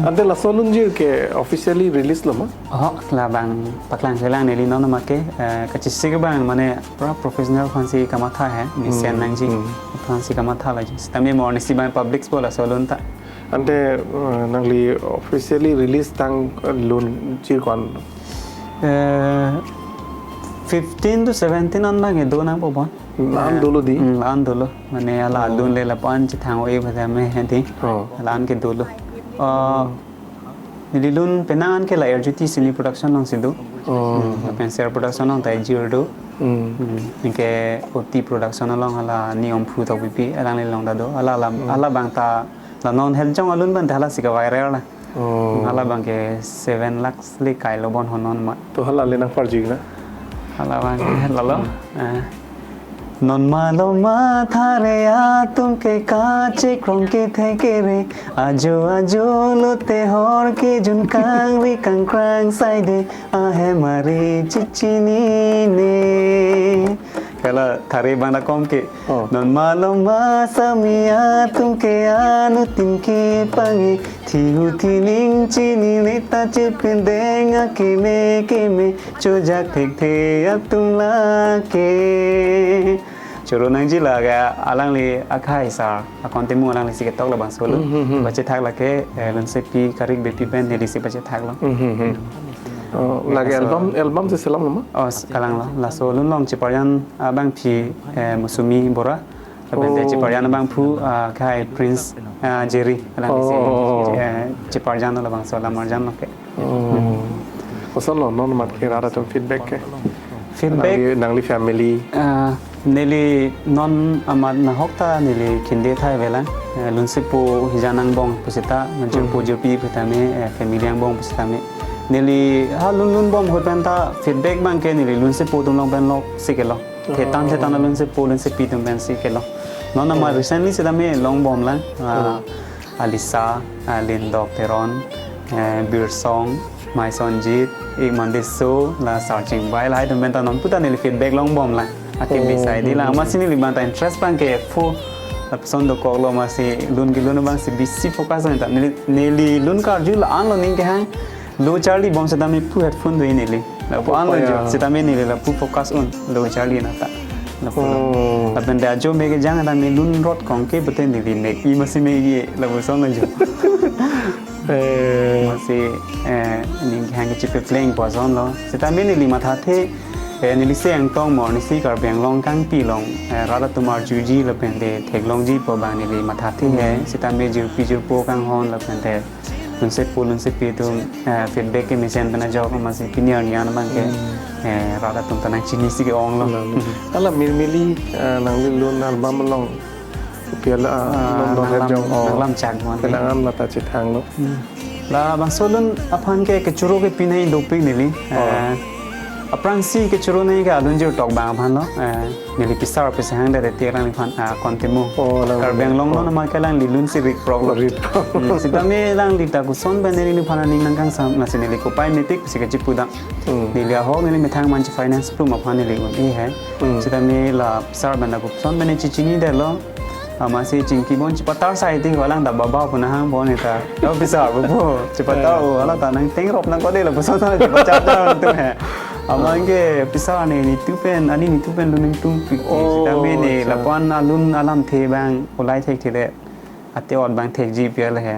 Ante laso alun jir ke officially release lo ma? Oh, labang paklang kelang neli non amat ke, eh, kachesik abang mane pura professional aphan si kamatha he, mesen Hmm, nangji. Hmm. Aphan si kamatha laji. Sitame mo arnisi abang publish po laso alun ta. Ante, eh, nangli officially release tang, eh, alun jir ko-an? Eh, fifteen to seventeen an abang ke do nangpo bon. La-an Eh, dolo di? Hmm, la-an dolo. Mane hala Oh. alun le lapu-an chethang o e bhasa me he di. Oh. La-an ke dolo. Eh, neli lun penang an ke la Air Jyoti Cine Production along si do. Oh. Hmm, lapen Ser Production along ta ejir do. Hmm. Hmm, anke O T Production along hala Neom Phu Tokbipi alangli along ta do. Hala hala, Hmm. hala abang ta la non Heljong alun abang ta hala si ka viral na. Oh. Hala abang ke seven lakhs le kailo bon ho non ma. To hala le nangparju na? Hala abang ke lalo. Hmm. Eh. Non malom ma thare atum ke kachekrong kethek kere. Ajo ajo lote hor kejun kangri kangkrang saide. Ahem ari chechinine. Hala thare abang ta kom ke. Oh. Non malom ma sami atum ke anuttin kepange. Thihu thining chinine ta chependeng akeme keme. Chojak thekthe atum lake. Choro nangji lake alangli akhai sa. Akon temu alangli si ketok labangso alun. Hmm, hmm, hmm. Pachethak lake, eh, Lunsepi Karik Beypi pen neli si pachethaklo. Hmm, hmm, hmm. Oh, lake Laso album, album si selamlo ma? Oh, s-, kalanglo. Laso alun along cheparjan abangpi, eh, Musumi Bora. Lapen Oh. cheparjan abangphu, ah, akhai Prince, ah, Jerry. Alangli si, Oh. eh, cheparjan labangso alam arjan lo ke. Oh. Kosonlo non amat ke rat atum feedback ke? Feedback? Nangli, nangli family? Ah, neli non amat nahok ta neli khinde thai avelang. Eh, Lunsepo hijan angbong pusita, nang Hmm. jirpo jirpi pusitame, eh, family angbong pusitame. Neli ha lun lun bom ahut pen ta feedback abang ke neli Lunsepo atum along pen lok si kelo. Thetan thetan alun sepo alun sepi atum pensi kelong. Non nama Hmm. recently sitame longbomlang. Ah, Hmm. Alisa, ah, Lindok Teron, eh, Birsong, Mai Sonjit, Ikman Tisso, la Sarching Bai, lahai atum penta non puta neli feedback longbomlang. Akim Oh. bisai di la, amatsi neli banta interest abangke phu. Lapuson dokoklo amatsi lun kelun abangsi bisi focus on ta. Neli, neli lun karju la-anlo ning kehang. Lo charlibom sitame phu headphone do neli. Lapu-anlo Oh, jo, ya. sitame neli lapu focus on. Lo charli nata. Lapu. Oh. Lapen da jo meke jang ta me lun rot kongke pute neli mek. Imatsi meke lapusonlo jo. Eh. Amatsi, eh, ning kehang kechipe playing pu asonlo. Sitame neli mathathe, eh, neli se Angtong mo, neli se Karbi Anglong kangpi along, eh, rat atum arjuji lapen te theklongji pu abang neli mathathe he. Hmm. Sitame jirpi jirpo kanghon lapen te lun sepo lun sepi atum, eh, feedback kemesen pen ajok amatsi pini arni an abangke, Hmm. eh, rat atum ta nangchinisi ke-onglo. Nang-, Hmm. ala Mirmili, eh, nangli lun album along. Kopi ala, ah, Ah, lun lun nanglam, jong, oh. nanglam chak mon. Penang an lata chethanglo. Hmm. Labangso lun aphan ke kechoro ke pinai dopik neli. Oh. Eh, aphrangsi kechoro nangji ke alun jirtok abang aphanlo. Eh, neli Pisar pisi hang dere te alangliphan, ah, Kontimo. Oh, alang Karbi Anglong oh. non amat ke alangli lun si rikproklo. Rikprok. Hmm, sitame alangli ta koson pen neliphan aning nangkangsam, lasi neli kopai metik pisi kachipudam. Hmm. Neli ahok neli methang manche finance plum aphan neli un-e he. Hmm. Sitame la Pisar pen ta koson pen neli chechinidetlo. Amatsi chingkibon chepatar sai ti alang ta baba pu nanghangbom neta. Lo Pisar pu pu chepatar Eh. o hala ta nangteng rop nangkode lapuson ta chepachap ta tu he. Amat ke Pisar ne nitu pen, ani nitu pen lun ningtungpik. Oh, sitame ne acha. lapu-an alun alamthe abang ulai thekthedet. Ate-ot abang thekji pi ala he.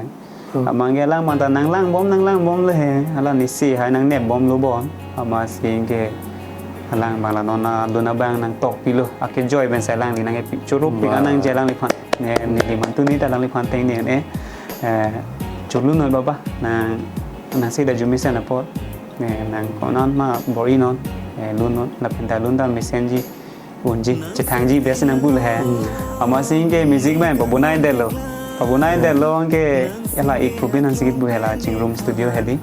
Hmm. Amat ke alang manta nanglangbom nanglangbomlo he. Hala neli se hai nangnepbomlo bon. Amatsi ke alang abang la non alun abang nangtokpilo. Akejoi pen sai alangli nangkepi. Choro pik Wah. anang je alangliphan. Ne, neli mantu neli ta alangliphan tengne, eh, eh, cholun noi baba, nang, nang se da jumi sen apot, ne, nang konan ma bor-i non, eh, lun non, lapen ta lun ta mesenji, unji, chethangji, biasa nang bul he. Hmm. Amatsi ke music abang pabonaidetlo, pabonaidetlo, anke, ela ik pubin an sikit bu hela, chingrum studio hedi.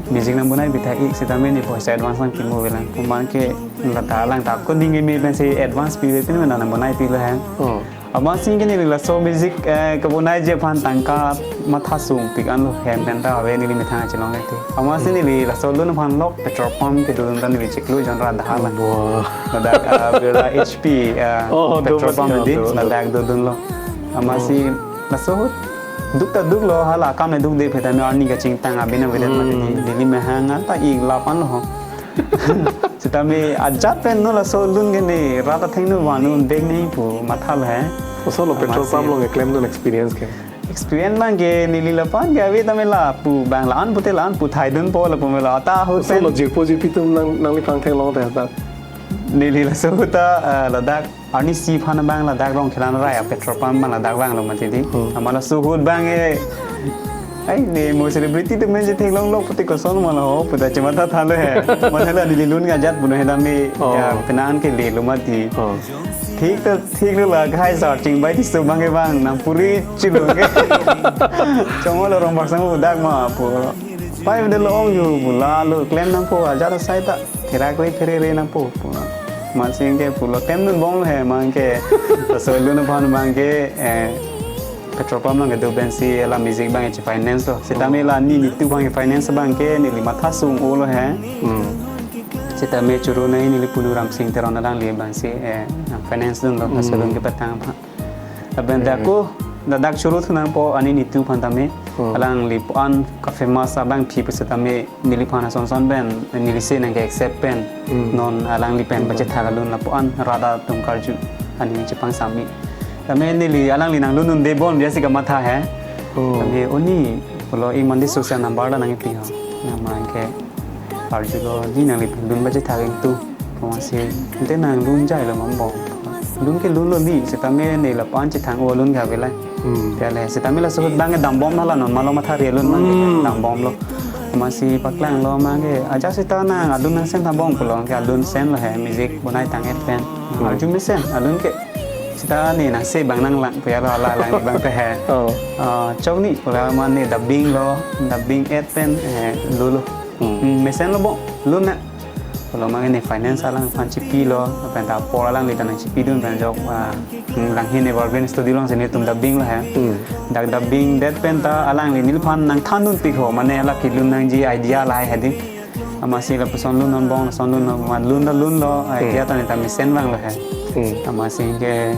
Music nang bonai bitha ik, sitame ne poisa advance nangkimu velang, kumang ke, lata alang ta, kuning me pensi advance pive pin nang bonaipilo he. Oh. Amatsi ke neli laso music, eh, kebonaiji aphan tangka matha sungpik anlo hem pen ta ave neli methang chelong lete. Amatsi neli laso lun aphan lok petrol pump kedun ta neli chiklo jon ra daha la. Wah. Ladak, ah, Birla H P, ah, Oh, petrol dum pump mati, di, dum, dum. ladak dodunlo. Amatsi Oh. laso ahut duk ta duklo hala akam le dukde phe ta me arni kachingtang abina vedet Hmm. mati di, neli mehang ta ik lapan lo. Sitame ajat pen non laso lun ke ne rat athengno vanu un-e ne pu mathalo he. Kosonlo petrol Amatsi pump along keklem dun experience ke? Experience abang ke neli lapu-an ke ave tame lapu abang la-an pute la-an pu thaidunpo lapu me la ta ahut pen. Kosonlo jirpo jirpi atum nang, nangliphan theklong te ta? Neli laso ta, ah, ladak arnisi aphan abang ladak Rongkhelan arai a petrol pump abang ladak vanglo mati di. Hmm. Amat laso ahut abang ke, ai ne mo celebrity atum pen chetheklonglo pute koson ma lo ho puta chematha thalo he. Matha la neli lun ke ajat puno he tame Oh. ya penang an kelelo mati. Oh. Thik ta thiklo la khai Sarching Bai Tisso abang ke bang nang puri chilo ke. Chongolo Rongbarsang pu dak ma pu. Pai udah lo ong yu pu la lo klem nangpo ajat asai ta. Therak re phere re nangpo pu. Amatsi ke pulo klem dunbomlo he abang ke. Laso lun aphan abang ke, eh, petrol pump along kedo pensi la music abang ke chefinance lo. Sitame la ne nitu abang ke finance abang ke neli matha sung-olo he. Hmm. Sitame choro nai neli punu Ramsing Teron alangli abangsi, eh, nang finance dunlo, Hmm. laso lun kepatang aphan. Lapen Hmm. dak ko, ladak choro thu nangpo ani nitu aphan tame, Hmm. alangli pu-an ka famous abang phi pusitame neliphan ason son pen, neli se nang ke accept pen, Hmm. non alangli pen Hmm. pachethak alun lapu-an rat atum karju, ani chepangsam-i. Tame neli alangli nang lun un-edetbom biasi kamatha he. Oh. Tame oni, pulo Ikman Tisso si number ta nangpi ho. Nang abang ke arjulo, di nangli lun pachethak ingtung. Amatsi, ante nang lun jailo ma bom. Lun ke lunlo di, sitame ne lapu-an chethang-o lun ke avelai. Hmm. Pi ale, sitame laso ahut abang ke dambom hala non, malo matha ri lun abang ke Hmm. dambomlo. Amatsi paklanglo abang ke, ajat sita nang alun nang sentha bom pulo, ke alun senlo he, music bonai tang-et pen. Hmm. Arju mesen, alun ke. Sita ne nang se abang nanglang, pu ya lo hala alangli abang ke he. Oh. Ah, chok ni, pulo amat ne dubbing lo, dubbing-et pen, eh, lo lo. Hmm. Hmm, mesenlo bom, lun na. Lo mang ne finance alangphan chipilo, pen ta apor alangli ta nangchipidun pen ajok, ah, hmm, Langhin Evergreen Studio alongsi nelitum dubbing lo he. Hmm. Dak dubbing det pen ta alangli neliphan nangthandunpik ho, mane la kelun nangji idea lahai hedi. Amatsi lapuson lun non bong, lason lun non, ma lun ta lunlo, idea Hmm. ta ne ta mesen vanglo he. Hmm. Amatsi ke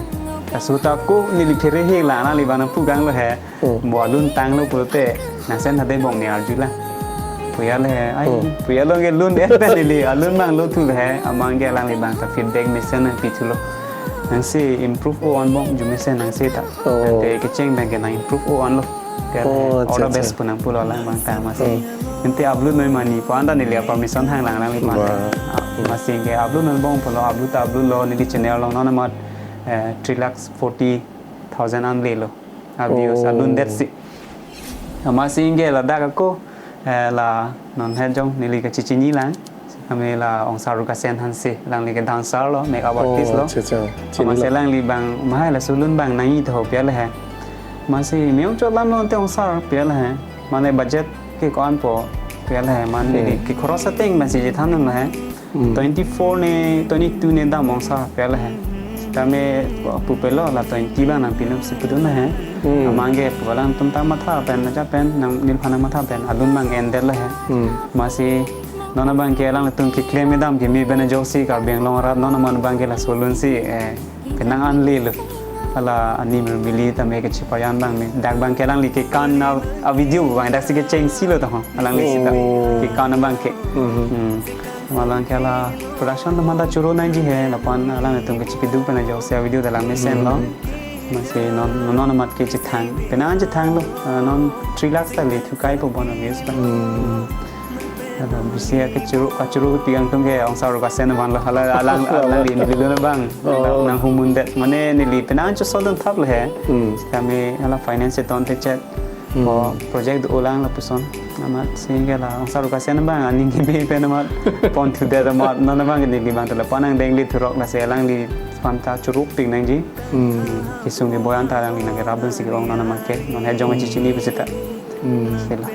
kasu ta ko neli phere he la, alangli bang nangpu gang lo he. Hmm. Bo alun tanglo pulote, nangsen hade bong ne arjulang. Puya le, ai, Hmm. puya lo ke lun et pen neli, alun bang lo thu le he, amat ke alangli bang ta feedback mesen nangpi thulo. Nangsi improve o-an bong, arju mesen nangsi ta. Oh. Ante kecheng bang ke nang improve o-an lo. Ke Oh, all the acha, best acha. Pu nangpulo alang bang ta amatsi. Hmm. Ante upload noi mani, pu-an ta neli permission hanglang alangliphan. Wah. Ah, amatsi ke upload non bong pulo, upload ta upload lo, neli channel along non amat, eh, three lakhs forty thousand an lelo. A views Oh. alun detsi. Amatsi ke ladak ako, eh, la non het jong neli kachechini lang. Kami la Ongsar Rukasen Hanse, alangli ke dancer lo, makeup Oh, artist lo. acha, acha. Chini Amatsi lo. Alangli bang, mahai laso lun bang nangji to puya le he. Amatsi me-ong chot lam lo ante Ongsar puya le he. Mane budget ke ko-an po puya le he. Mane Hmm. ke khoros ateng amatsi chethan lo he. Hmm. Twenty-four ne, twenty-two ne dam Ongsar puya le he. Tame pupelo la twenty bang nangpinuksi pudun le he. Hmm. Amat ke pu alangtum ta matha pen, aja pen, nang neliphan nangmatha pen, alun bang endetlo he. Hmm. Amatsi non abang ke alanglitum keklem kedam keme pen ajoksi Karbi Anglong arat non amat bang ke laso lun si, eh, penang an lelo. Hala ani mermili tame kechepayan bang me. Dak bang ke alangli kekan a, a video bang, daksi kechengsi lo to ho. Alangli sita Oh. kekan abang ke. Mhm. Hmm. Amat bang ke la production atum ta choro nangji he, lapen alangtum kechipidun pen ajoksi a video ta lang mesen lo. Hmm. Amatsi non, non amat ke chethang. Penang chethang lo, ah, non three lakhs ta le thukai po bon views bang. Hmm. Hala bisi kechoro, kachoro pi angtung ke Ongsar Rukasen van lo, hala alang, alangli neli lun bang. Oh. Nang humun det. Mane neli penang chosodun thap le he. Hmm. Kami hala finance ton te chet. Hmm. Ko project do-o lang lapuson. Amatsi ke la Ongsar Rukasen bang aning keme pen amat pon thudet amat non bang neli bang telepon nangdengli thurok lasi alangliphan ta chorupik nangji. Hmm. Kesung keboi an ta alangli nangkerapdunsi ke-ong non amat ke. Non het jong Hmm. chechini pusita. Hmm. Sila.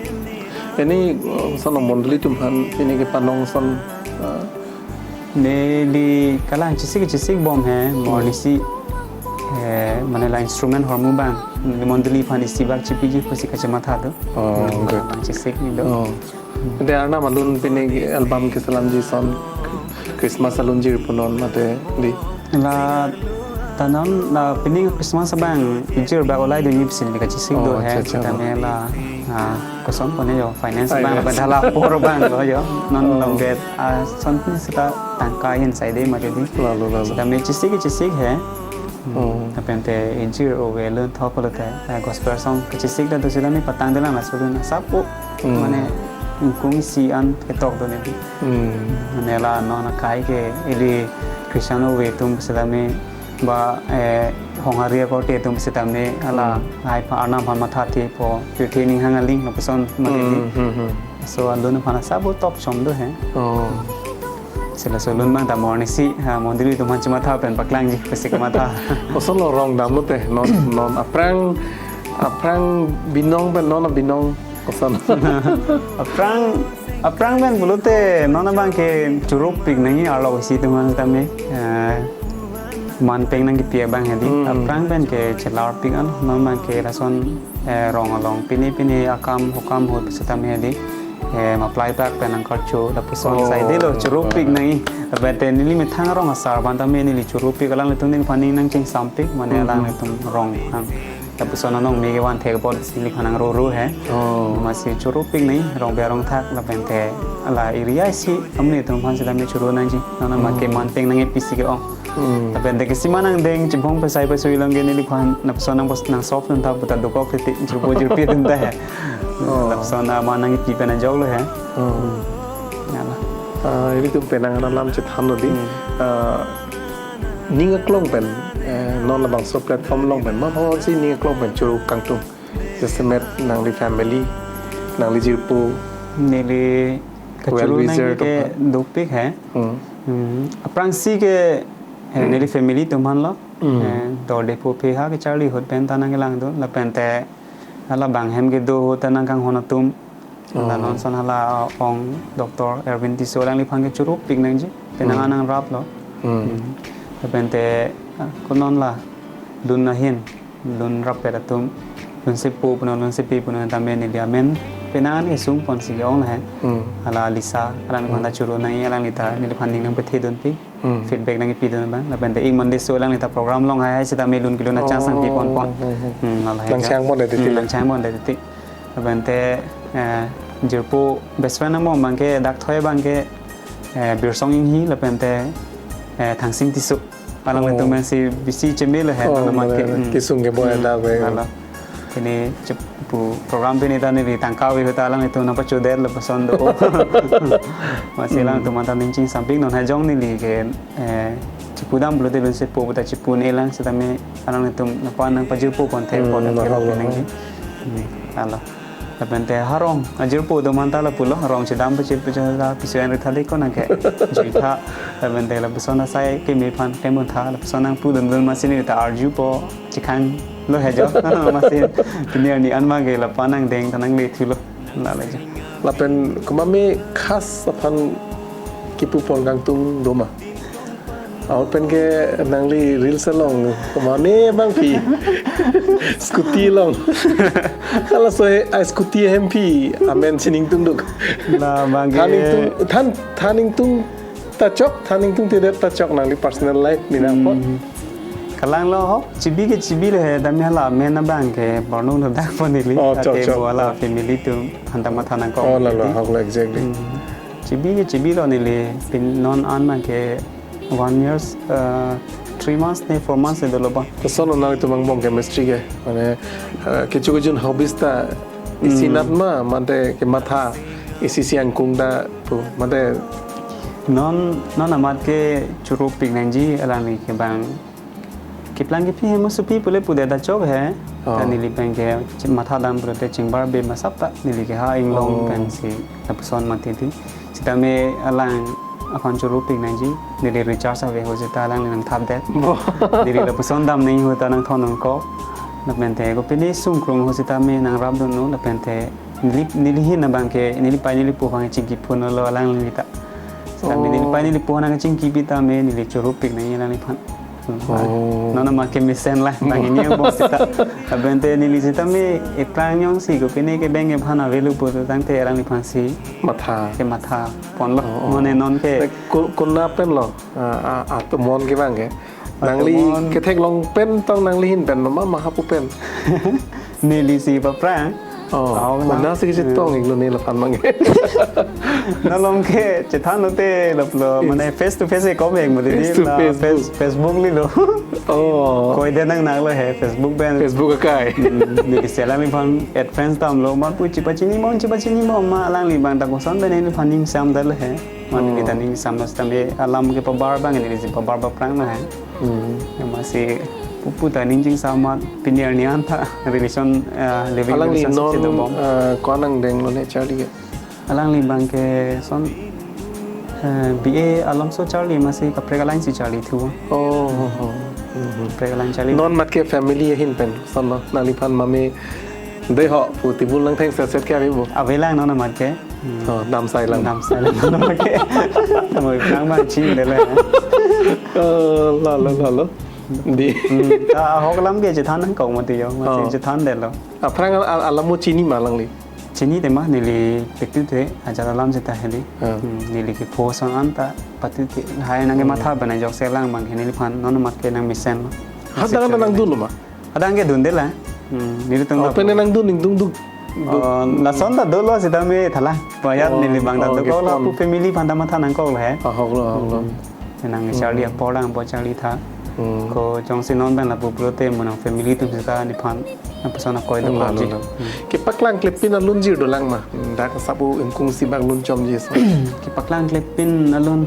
Ini, uh, son mondoli atum aphan, ini ke panong son, uh, Neli kalang chesik chesik bom he, Hmm. morning si, eh, mane la instrument hormu bang, mondoli aphan isi bak chipiji pusi kachematha do. Oh, Hmm, okay. Bang chesik ni do. Oh. Hmm. Ante arnam alun pini album keselamji son Christmas alun jirpo non mate di? La ta non la pini Christmas abang ijir bak olai dunji pusi neli kachesik Oh, do he, acha, acha. Tame la, ah, koson kone jo, finance bang, Finance. Lapen hala apor bang lo jo. Non Oh. Longbet, ah, son pini seta tangka ahin saide mati di. Lalo, lalo. Seta me chesik chesik he. Hmm. Oh. Lapen te ijir ove lun thok lo te, ah, gospel song kachesik ta do seta me patang de lang laso lun asap o. Hmm. Mane ingkung isi an ketok do ne di. Hmm. Mane la non akai ke ili Christian ove atum seta me ba, eh, honghari akorte atum seta me hala Hmm. hai pa arnam aphan mathathe po, pirthe ning hang aling lapuson mati di. Hmm, hmm, hmm. So alun aphan asap o tok chom do he. Oh. Sila so lun bang ta morning si, ha, mondoli atum aphan chematha pen paklangji pusi kematha. Koson lo rong damlo te, non, non aphrang, aphrang binong pen non abinong. Koson. Aphrang, aphrang pen pulote non abang ke chorupik nangji arlo isi atum aphan tame, eh, man peng nangkepi abang he di. Hmm. Aphrang pen ke chelarpik an, non abang ke lason, eh, rong along pini pini akam hukam ahut seta me he di. Eh, ma-apply pak pen nangkarcho lapuson Oh. saide lo chorupik nangji. Lapen te neli methang arong asar aphan tame neli chorupik alanglitum neliphan ning nangchingsampik mane Hmm. alanglitum rong ang. Lapuson anong me kevan thek apot neliphan nangroro he. Oh. Amatsi chorupik nangji, rong berong thak lapen te hala area isi amonit atum aphan seta me choro nangji. Non amat ke Hmm. man peng nangkepi si ke-ong. Hmm. Lapen te kesi manang deng chibong pesai pesui along ke neliphan lapuson nang pos nang sop nang ta puta dokok titi jirpo jirpi atum ta he. Oh. Lapuson amat nangkepi pen ajok lo he. Oh. Hmm. Ya la. Ah, ilitum penang alam chethan lo di. Hmm. Ah, ning aklong pen, eh, non labangso platform along pen, ma pho si ning aklong pen choro kangtung. Jasemet nangli family, nangli jirpo. Neli kachoro Well wisher nangji ke atum aphan. Dopik he. Hmm. Hmm. Aphrangsi ke, eh, Hmm. neli family atum aphan lo. Hmm. Eh, dorde phu phe ha kecharli ahut pen ta nangkelang do. Lapen te hala bang hem kedo ahut ta nangkanghon atum. Oh. La non son hala ong Doctor Erwin Tisso alangliphan ke choro pik nangji. Penang Hmm. anang rap lo. Hmm. Hmm. Lapen te, ah, ko non la dun ahin, dun rap pet atum, dun sepo punon, dun sepi punon tame neli amen penang an isung pon si ong lahen. Hmm. Hala Lisa, alangliphan Hmm. ta choro nangji, alangli ta neliphan ning nangpethe dunpi. Hmm. Feedback nangpi dun abang. Lapen te ik Monday so alangli ta program along hai hai sitame lun kelun achangsang pi pon pon. Oh, hmm, hmm. Hmm, hala hai Nang ja. chang pon de titi Hmm, la. nang chang pon de titi. Lapen te, eh, jirpo best friend angbong abang ke dak thoi abang ke, eh, Birsong Inghi lapen te, eh, Thangsing Tisso. Alanglitum Oh. pensi bisi chemil he Oh, nang mane ke, hmm. kesung keboi Hmm, dak be. hala. Pini chep-, pu program pini ta neli tangka ave ahut ta alanglitum nangpachodet lapuson do. Masi Hmm. alanglitum anta ning chingsampik non hajong neli ke, eh, chepudam pulote lun sepo puta chepu-un-e lang sitame alanglitum nangpa nangpajirpo pon the Hmm, pon nang ke halo. Pini. Hmm, hala. Lapen te ha rong ajirpo do manta lapulo, ha rong chedam pachir pachir la piso en ri thali ko nang ke. Jui tha, lapen te lapuson asai keme aphan kemun tha, lapuson nangpu dun dun masi neli ta arjupo, chekhang lo he jo. Masi pini arni an ma ke lapu-an angdeng ta nangle thulo. La le jo. Lapen komat me khas aphan kipu pon kangtung do ma? Ahut pen ke nangli reels along, komat me abang pi. Scooty along. Halaso he, a scooty hemphi, amen si ningtung duk. La abang ke Than ingtung, than, than ingtung ta chok, than ingtung tedet ta chok nangli personal life ni na po. Hmm. Kalang lo ho, chibi ke chibi lo he, dam hala amen abang ke, bornung lo dak pon neli, Oh, chok, ate chok. Bo hala family atum, hanta matha nangkok Oh, la, la, neli. Hok la, exactly. Hmm. Chibi ke chibi lo neli, pini non an abang ke one years, uh, three months ne four months ne dolo ba. Koson lo nangtum angbong chemistry ke, mane, uh, kecho kejun hobbies ta isi Hmm. nat ma, mate kematha, isi si angkung ta pu, mate. Non, non amat ke choro pik nangji alangli ke abang. Keplang kephi hemo supi pule pudet ta chok he. Oh. Ta neli pen ke chi-, matha dam pulote chingbar be masap ta neli ke ha inglong Oh. pensi lapuson mati ti. Sitame alang aphan choro pik nangji, neli recharge ave ho seta alangli nangthapdet. Bo. Neli lapuson dam nangji ho ta nangthon nangkok. Lapen te kopine sungkrung ho sitame nangrap dun nu, lapen te neli, neli ahin abang ke, neli pai neli po abang chingki phone lo alangli ta. Sitame neli Oh. pai neli po nangchingkipi tame neli choro pik nangji alangliphan. Hmm. Oh. Non amat kemesen la, bang ini angbong seta. Lapen te neli sitame eplang jongsi kopine ke bang aphan avelo pu tangte alangliphan si Matha. kematha pon lo. Oh, oh. Mane non ke Te ko-, kona pen lo? Ah, ah, ah, atomon ke abang ke. Nangli Atomon. Ketheklong pen tong nangli ahin pen lo ma, ma hapu pen? Neli si paprang. Oh, Aho kona lang. Si kechetong Hmm. iklo ne laphan abang ke. Nalong ke chethan lote laplo, Yes. mane face to face ke kom ek mode Face to la Facebook. Face-, Facebook lilo. Oh. Koi de nang nang lo he Facebook pen. Facebook akai. Hmm, neli si alangliphan add friends dam lo, ma pu chepachini mo, chepachini mo, ma alangli abang ta koson pen neliphan ning sam dal he. Ma neli Oh. ta ning sam lo sitame alam ke pabar abang neli si pabar paprang lo he. Hmm. Ya, masi pupu ta ning chingsamat pini arni an ta relation, eh, living Alangli relation non, si do bom. Eh, ko-an angdeng lo ne charli ke? Alangli abang ke son, eh, B A along so charli masi kaprek alang si charli thu. Oh, oh, oh. Mhm. Kaprek alang charli. Non amat ke family ahin pen, son lo, nangliphan mame dei ho, pu tibul nangtheng set set ke ave bo? Ave lang non amat ke. Hmm. Oh, dam sai lang. Dam sai lang non amat ke. Mo prang abang ching de le. Oh, la, la, la, la. Dei. Hmm. Ah, ahok alam ke chethan nangkok mati yo, masi Oh. chethan det lo. Aphrang al-, al-, alam mo chini ma alangli? Chini te ma neli patu te, ajat alam seta heli. Ah. Hmm, neli ke pho son an ta patu te. Hai nang ke Hmm. matha bana jok se lang abang ke neliphan non amat ke nangmesen lo. Hadak an ta nangdun lo ma? Hadak an ke dunde la. Hmm, nelitum Oh, la pen pho. Nangdun ning dung duk. Oh, lason ta dolo sitame thala. Payat Oh, neli abang ta oh, dukok la kepon. Pu family aphan ta matha nangkok la he. Ahok lo, ahok lo. Hmm. Nang Hmm. charli apor lang apor charli tha. Hmm. Ko jongsi non abang lapu pulote mo nang family atum seta neliphan lapuson akoi Hmm, dokok lalu, ji. Lalu. Hmm. Kepaklang klepin alun jir dolang ma. Hmm, dak sabu ingkung si bang lun chomji so. Kepaklang klepin alun.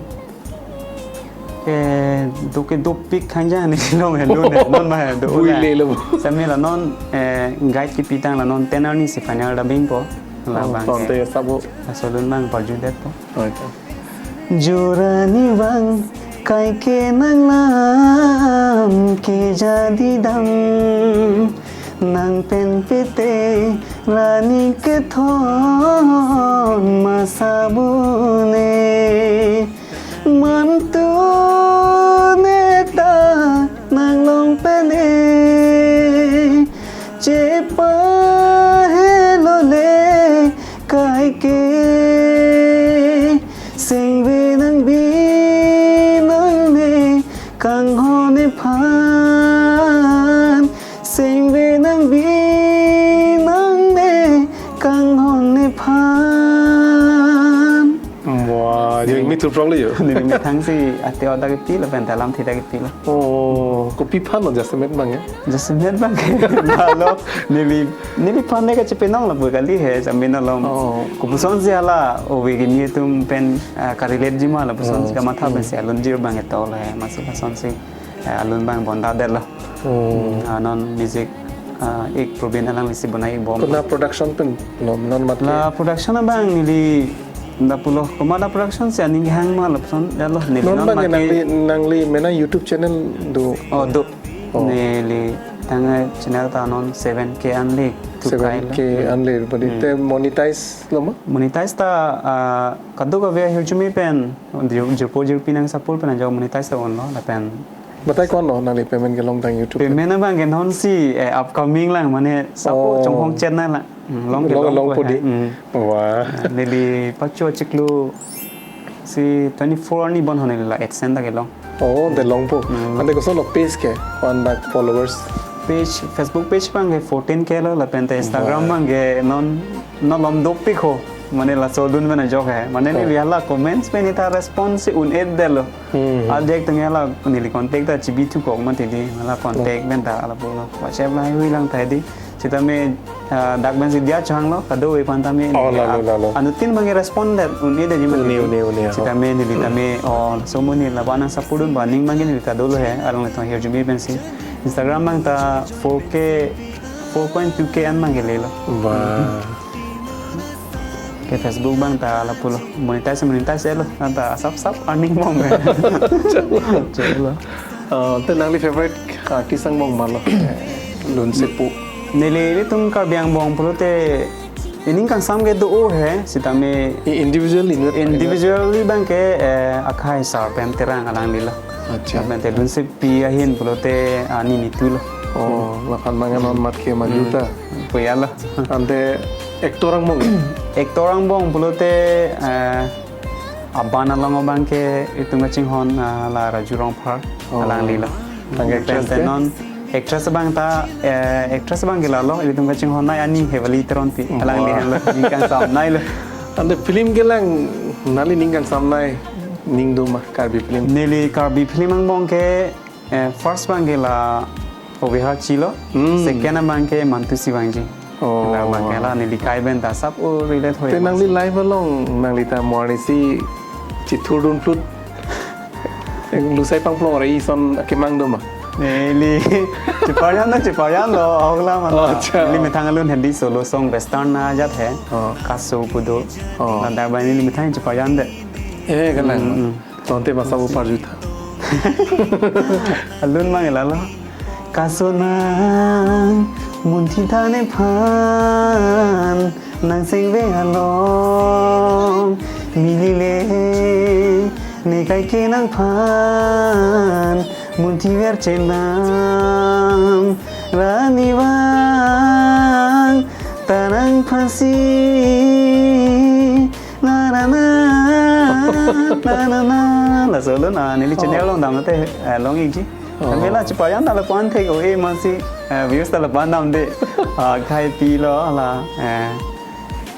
Eh, do ke dopik khang ja ne long he lun he, non ma he do Vui la. Le lo. Sitame la non, eh, guide kepitang la non ten arni si final dubbing po. La Oh, abang ton ke. Te sabu. Laso alun abang parjudetpo. Oh, ito. Jora ni vang kaike nang lam ke jadi dam, nang pen pete rani kethom. Sabune mantu neta nanglong pene chepa helo le kaike sengve nangbi nangne kanghon nephan sengve nangbi nangne kanghon nephan. Wah, jadi mi turprong le yo. Neli methang si ate oda kepilo pen dalam thida kepilo. Oh, kopi phan lo jasemet bang ya? Jasemet bang ke. Lalo, neli, neli phan ne kachepenong lapu kali he, jamin alom. Oh. Kopuson si hala, ove kimi atum pen, ah, karelate jima lapuson si kamatha pen si alun jir bang etol he, masi lason si, eh, alun bang bonda det lo. Oh. Hmm, ah, non music, ah, ik Probin alanglisi bonai ik bom. Kona production pen lo, non mat ke? La production abang neli da pulo, komat a production si aning hang ma lapuson ya lo, neli non non bang mat ke nangli, nangli mena YouTube channel do? Oh, do. Oh. Neli tangka channel ta non seven K anle, tu kai lo. Seven K anle, badi te monetize lo ma? Monetize ta, ah, kadokave ahirjume pen, jir-, jirpo jirpi nang support pen ajok monetize ta on lo, lapen. Batai ko-an lo, nangli payment kelong tang YouTube? Payment abang ke non si, eh, upcoming lang, mane support chonghong channel lang. Hmm, long ke long, long long po po di. Hmm. Wah. Neli pacho chiklo si twenty-four arni bon ho neli la AdSense ta kelong. Oh, de long po. Hmm. Ante koson lo page ke, ko-an bak followers? Page, Facebook page abang ke fourteen K lo, lapen te Instagram abang ke non, non lom dopik ho. Mane laso dun mena jok he. Mane neli hala comments pen ita response si un-edetlo. Hmm. Adek tung hala neli contact ta chibi thu kok mati di. Hala contact pen ta hala pulo WhatsApp la hui lang ta di. Sitame, ah, dak pen si dia chang lo, kadokave aphan tame. Oh, lalo, lalo. Anuttin abang ke respond det, un-edet ji mati. Une, une, une, oh. Sitame neli tame, oh, so mo neli la bana support dun ba ning abang ke neli ta dolo he, along le tong ahirjume pen si. Instagram abang ta four K, four point two K an abang ke lelo. Wah. Ke Facebook abang ta lapulo. Monetize, monetize lo. Anta asap sap earning bom. Chalo. Eh, te nangli favorite artist angbong ma lo? Lunsepo. Neli ilitum Karbi angbong pulote ining kangsam ke do-o he, sitame i-, individually inut individually abang ke, eh, akhai Sar Pem Terang alangli lo. Acha. Pem Terang Lunsepi ahin pulote, ah, Nini Tu lo. Oh, laphan mangan on mat ke maju ta. Hmm. Puya lo. Ante actor angbong? Actor angbong pulote, eh, aban along abang ke itum kachinghon, ah, la Raju Rongphar, oh, alangli lo. Tang actress pen te ke? Non actress abang ta, eh, actress abang ke lalo, itum kachinghon nai ani Hevali Teronpi, oh, alangli henlo, ning kangsam nai lo. Ante film kelang nangli ning kangsam nai, ning do ma Karbi film? Neli Karbi film angbong ke, eh, first abang ke la Obihar Chi lo, hmm, second abang ke Mantu Si Vangji. Oh. La abang ke la neli kai pen ta sap o relate hoi. Te nangli life along nangli ta mo arni si chithurdun phlut. Lusai pangplong rai ison kemang do ma? Neli chiparjan na chiparjan lo, ahok la mano. Oh, acha. Neli methang alun Hindi solo song western ajat he. Oh. Kaso pu do. Oh. Ladak abang neli methang chiparjan det. Eh, kalang. Hmm, hmm. Tonte masa bo parjutha. Alun abang ke lalo. Kaso nang munthi tha nephan nang sengve along milile ne kaike nangphan munthi ver chenam rani vang ta nangphan si na na na na na na. Laso lo na neli channel along dam te, eh, long ikji. Oh. Kami la chiparjan ta lapu-an thek o e masi, eh, views ta lapu-an dam de. Ah, khai pi lo la, eh,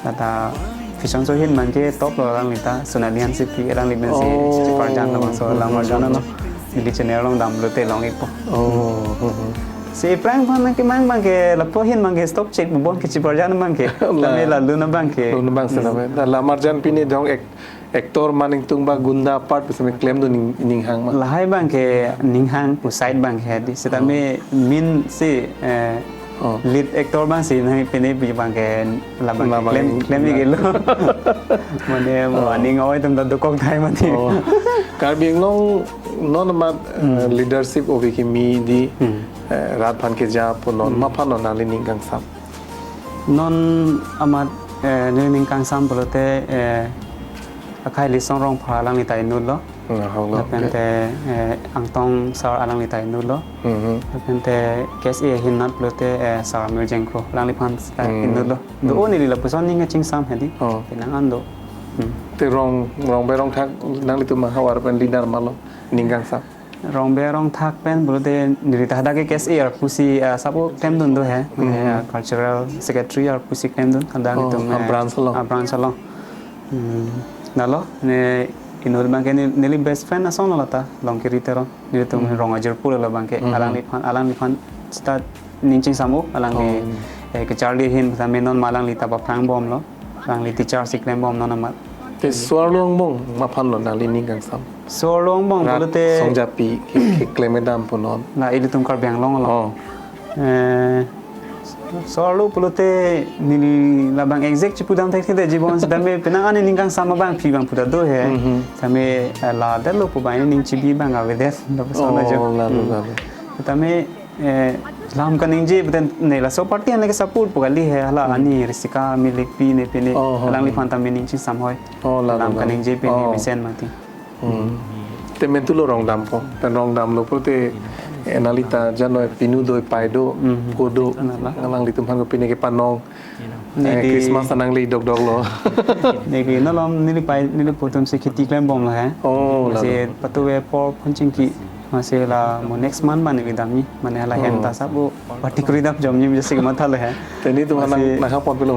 kata fashion show ahin abang ke top lo alangli ta, Sonali Hansepi alangli pen si, oh, chiparjan labangso, hmm, la marjan lo. Neli channel along dam lote long ikpo. Oh, hmm, hmm. Si prank abang kemang abang ke lapu ahin abang ke stop chek bubon ke chiparjan abang ke. La. Tame la lun abang ke. Lun abang si, hmm, tame. La, la marjan pini jong ek Actor ma ningtung ba gunda part bisa me klem do ning, ning hang ma. Lahai abang ke ning hang, usai abang ke di. Sitame, oh, main si, eh, oh, lead actor abang si nang pine pi abang ke labang ke labang klem, klem, oh, ni gelo. Mane mo, oh, aning oi tum da dokok thai mati. Oh. Karbi Anglong non amat, eh, hmm, leadership ove kimi di, hmm, eh, rat aphan keja pu non, hmm, ma aphan non nangli ning kangsam. Non amat, eh, neli ning kangsam pulote, eh, Akhai Lisong Rongphar alangli ta inutlo. Hmm, ahok lo. Lapen te, eh, Angtong sir alangli ta inutlo. Mhm. Lapen te K S A ahin nat pulote, eh, sir Amir Jengkro alangliphan ta Hmm. inutlo. Do Hmm. o neli lapuson ning kachingsam hedi. Oh. Penang an do. Hmm. Te rong, rong berong thak nanglitum ahavar pen leader malo ning kangsam. Rong berong thak pen pulote neli ta hadak ke K S A arpu si, ah, sabo klemdun do he. Hmm. Eh, cultural secretary arpu si klemdun hadak Oh, itum, a eh, branch along. a branch along. Hmm. Lalo, ne inut abangke ne-, neli best friend ason lo lata, Longkiri Teron. Nelitum Hmm. rong ajirpo lo abangke. Hmm. Alangliphan, alangliphan seta ning chingsam o, alangli, Oh. eh, kacharli ahin, same non ma alangli ta paphrang bomlo. Alangli teacher si klem bom non amat. Te so-arlo angbong aphan lo nangli ning kangsam. So-arlo angbong Rat pulote songjapi ke, ke klem edam punon. La ilitum Karbi Anglong lo. Oh. Eh, so-arlo pulote neli labang exact chipudam thekthe de jibon sitame penang ani ning kangsam abang phi abang puta do he. Mhm. Tame, eh, la detlo pu abang ning chibi abang avedet. Lapuson Oh, ajo. lalo, Hmm. lalo. Tame, eh, lam kaningje, but then ne laso party ane ke support pu kali he, hala Hmm. ani Risika Milikpi ne pine, Oh, oh, alangliphan oh. tame ning chingsam hoi. Oh, lalo, Lam lalo. kaningje pine Oh. mesen mati. Hmm. Te mentu lo rong dampo. Te rong damlo pulote, eh, nangli ta jano pinu do pai do, Mhm. ko do, Nala. alanglitum aphan ko pine kepanong. Eh, Neli Christmas anangli dokdok lo. Neli nolom neli pai neli pu atum si kheti klem bom lo he. Oh, Masi lalo. patu ve por phun chingki. Masi la mo next month mane kedam ni. Mane hala hem Oh. ta sabo party kuri dam jom ni jasi matha lo he. Te nelitum aphan Masi nang, nang hapon pilo.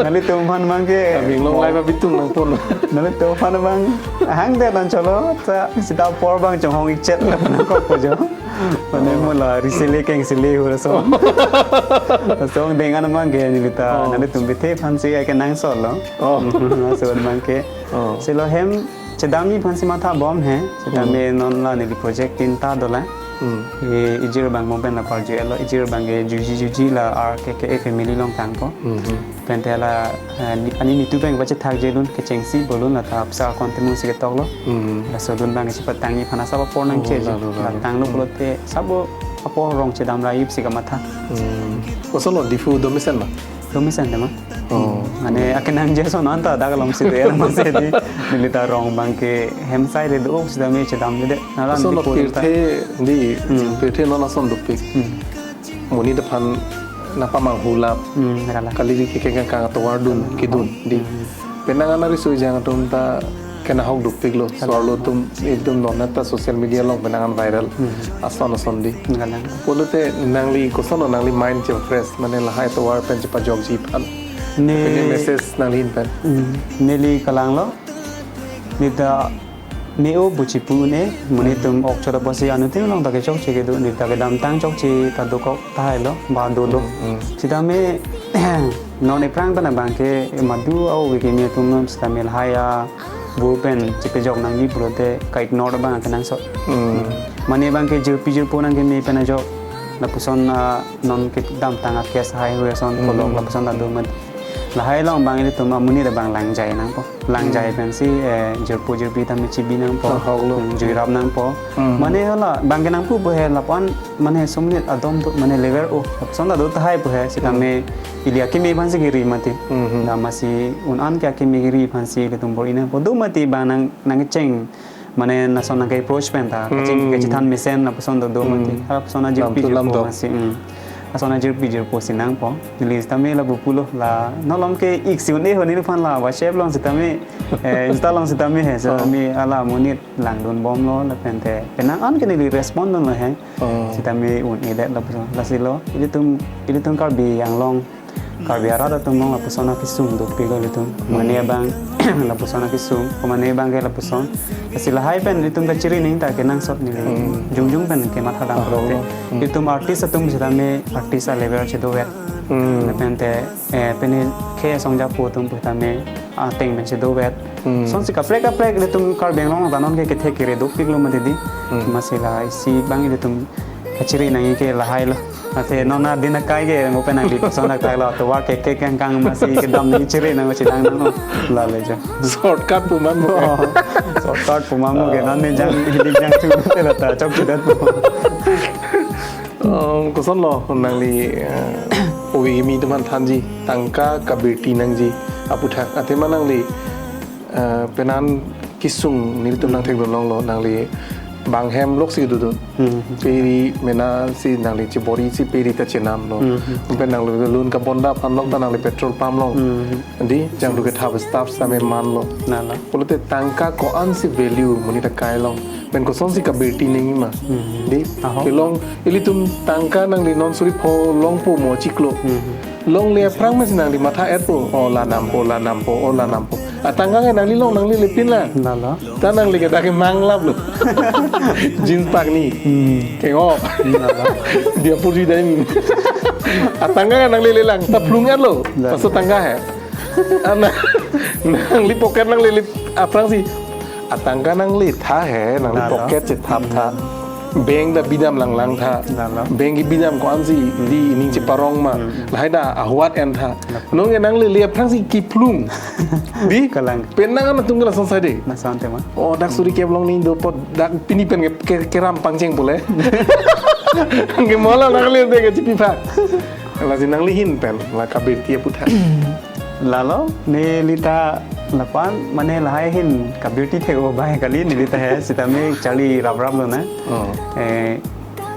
Nelitum aphan abangke. Abang long lai ba bitung nangpon. Nelitum aphan abang hang de dan cholo ta sita por abang chonghong ikchet nangkok po jo. Mane Oh. mo la risele kengsele hu laso. Laso angdeng an abangke neli ta Oh. nelitum bithe aphan si akenangsot lo. Oh. Laso abangke. Oh. Si lo hem chedam ni aphan si matha bom he. Sitame Hmm. non la neli project tinta dolang. Hmm. E, ijir abang mo pen la parju elo, ijir abangke juji juji la R K K A family along tangpo. Hmm, hmm. Pen te la, eh, ni-, ani nitu abang bache thak jelun kechengsi bolun la ta apsar konte mung si ketok lo. Hmm. Laso dun abangke chipatang ni aphan asap apor nangche Oh, je. lalo, lalo. La tanglo Hmm. pulote sabo apor rong chedam ra ip si kamatha. Hmm. Koson lo Diphu domesen ma? Domesen de ma. Oh. Mane akenangji ason anta dak along si de masi di neli ta rong abangke hem sai le do sitame chedam le de. Nara Koson lo Diphu ta. pirthe di, Hmm. pirthe non ason dopik. Hmm. Monit aphan nangpamanghu lap. Hmm, rala. Kali di kekeng kang atovar dun, kedun di. Hmm. Penang an ari soi jang atum ta kenahok dopik lo. Rala. So-arlo atum ekdom non ta social media along penang an viral. Hmm. Ason ason di. Rala. Pulote nangli koson lo nangli mind che fresh, mane lahai atovar pen chepajokji aphan. Ne Pini message nangli hin pen. Hmm, neli kalanglo. Neli ta me-o pu chipu un-e, monit atum ok chot apotsi anuttin along ta kechokche kedo, neli ta kedamtang chokche ta dokok tahai lo, ba dolo. Hmm, hmm. Sitame non ephrang pen abangke madu a-ove kimi atum non sitame lahai abur pen chepajok nangji pulote ka-ignore abang kenangsot. Hmm. Mane abangke jirpi jirpo nangkeme pen ajok lapuson, ah, non kedamtang a-case haihui ason Hmm. kolok lapuson ta do mati. Lahai along abang ilitum amonit abang langjai nangpo. Langjai Hmm. pensi, eh, jirpo jirpi tame chibi nangpo. Ahok lo. Hmm, juirap nangpo. Hmm. Mane hala abangke nangpu pu he lapu-an mane somnit adom tu mane lever o. Lapuson ta do tahai pu he sitame Hmm. ili akeme aphan si kiri mati. Hmm. Damasi un-an ke akeme kiri aphan si ilitum bor-i nangpo. Do mati abang nang, nangcheng mane lason nangke-approach pen ta, kaching Hmm. kachethan mesen lapuson do do Hmm. mati. Lapuson ajirpi Lam tu lam jirpo dok. masi, hmm. Lason ajirpi jirpo si nangpo. Neli sitame lapu pulo la, nolom ke ik si un-e ho neliphan la, WhatsApp along sitame, eh, Insta along sitame he, Oh. sitame hala monit langdun bomlo, lapen te penang an ke neli respond dunlo he. Oh. Sitame un-edet lapuson. Lasi lo, ilitum, ilitum Karbi Anglong Karbi arat atum along lapuson akesung dopik lo ilitum. Hmm. Mane abang lapuson akesung, mane abangke lapuson. Lasi lahai pen ilitum kachiri ning ta kenangsot neli. Hmm. Jongjong pen kematha dam Ah, pulote. Hmm. Ilitum artist atum sitame artist a-level chedovet. Hmm. Lapen te, eh, pini khei asong japo atum pu tame ateng pen chedovet. Hmm. Sonsi kaprek kaprek ilitum Karbi Anglong ta non ke kethe kere dopik lo mati di. Hmm. Masi la isi abang ilitum kachiri nangji ke lahai lo. Athe non adin akai ke ngo pen nangli puson dak thak lo, atovar ke ke kang kang masi kedam ni chiri nang masi dang nang lo. La le jo. Shortcut pu man mo. Oh, shortcut pu man mo ke non ne jang hidik jang tu te la ta chok chudat pu. Um, koson lo nangli, eh, ove kimi atum aphan thanji tangka kabirti nangji aputhak athema nangli Eh, penang kesung nelitum nangthekdun longlo, nangli bang hem lok si dudun. Hmm. Peri mena si nangli chebor-i si peri ta chenamlo. Hmm. Pen nangli lun kabonda aphan lok ta nangli petrol pump along. Hmm. Di jangdu kethap staff same manlo. Nala. Pulote tangka ko-an si value monit akai along. Pen kosonsi kabirti nangji ma. Hmm. Di. Aho. Kelong ilitum tangka nangli non suri pho longpo mo chiklo. Hmm. Longle aphrang masi nangli matha-etpo. O la nampo, la nampo, o la nampo. Atangka ke nangli long nangli lepin la. Nala. Ta nangli ke ta ke manglaplo. Jeans pakni. Hmm. Kengok. Nala. Dia purji dai ni. Atangka ke nangli lelang. Ta phlung-etlo. Nala. Paso tangka he. Ana, nangli pocket nangli lip aphrang si. Atangka nangli tha he, nangli Nala. Pocket si thap tha. Bank ta bidam langlang tha. Nala. Bank kebidam ko-an si di ining cheparong ma. Hmm. Lahai ta ahuat en tha. Nala. Nonke nangli le aphrang si kephlung. Di? Kalang. Penang atum ke lason sai de. Lason tema. O dak suri kep along ni do apot dak pini pen ke, ke, keram pangcheng pule. Ke mola nangli de ke chipi phak. Lasi nangli ahin pen la kabirti aphuthak. Lalo, neli ta lapu-an mane lahai ahin kabirti thek-o bai kali, neli ta he sitame charli rapraplo na. Oh. Eh,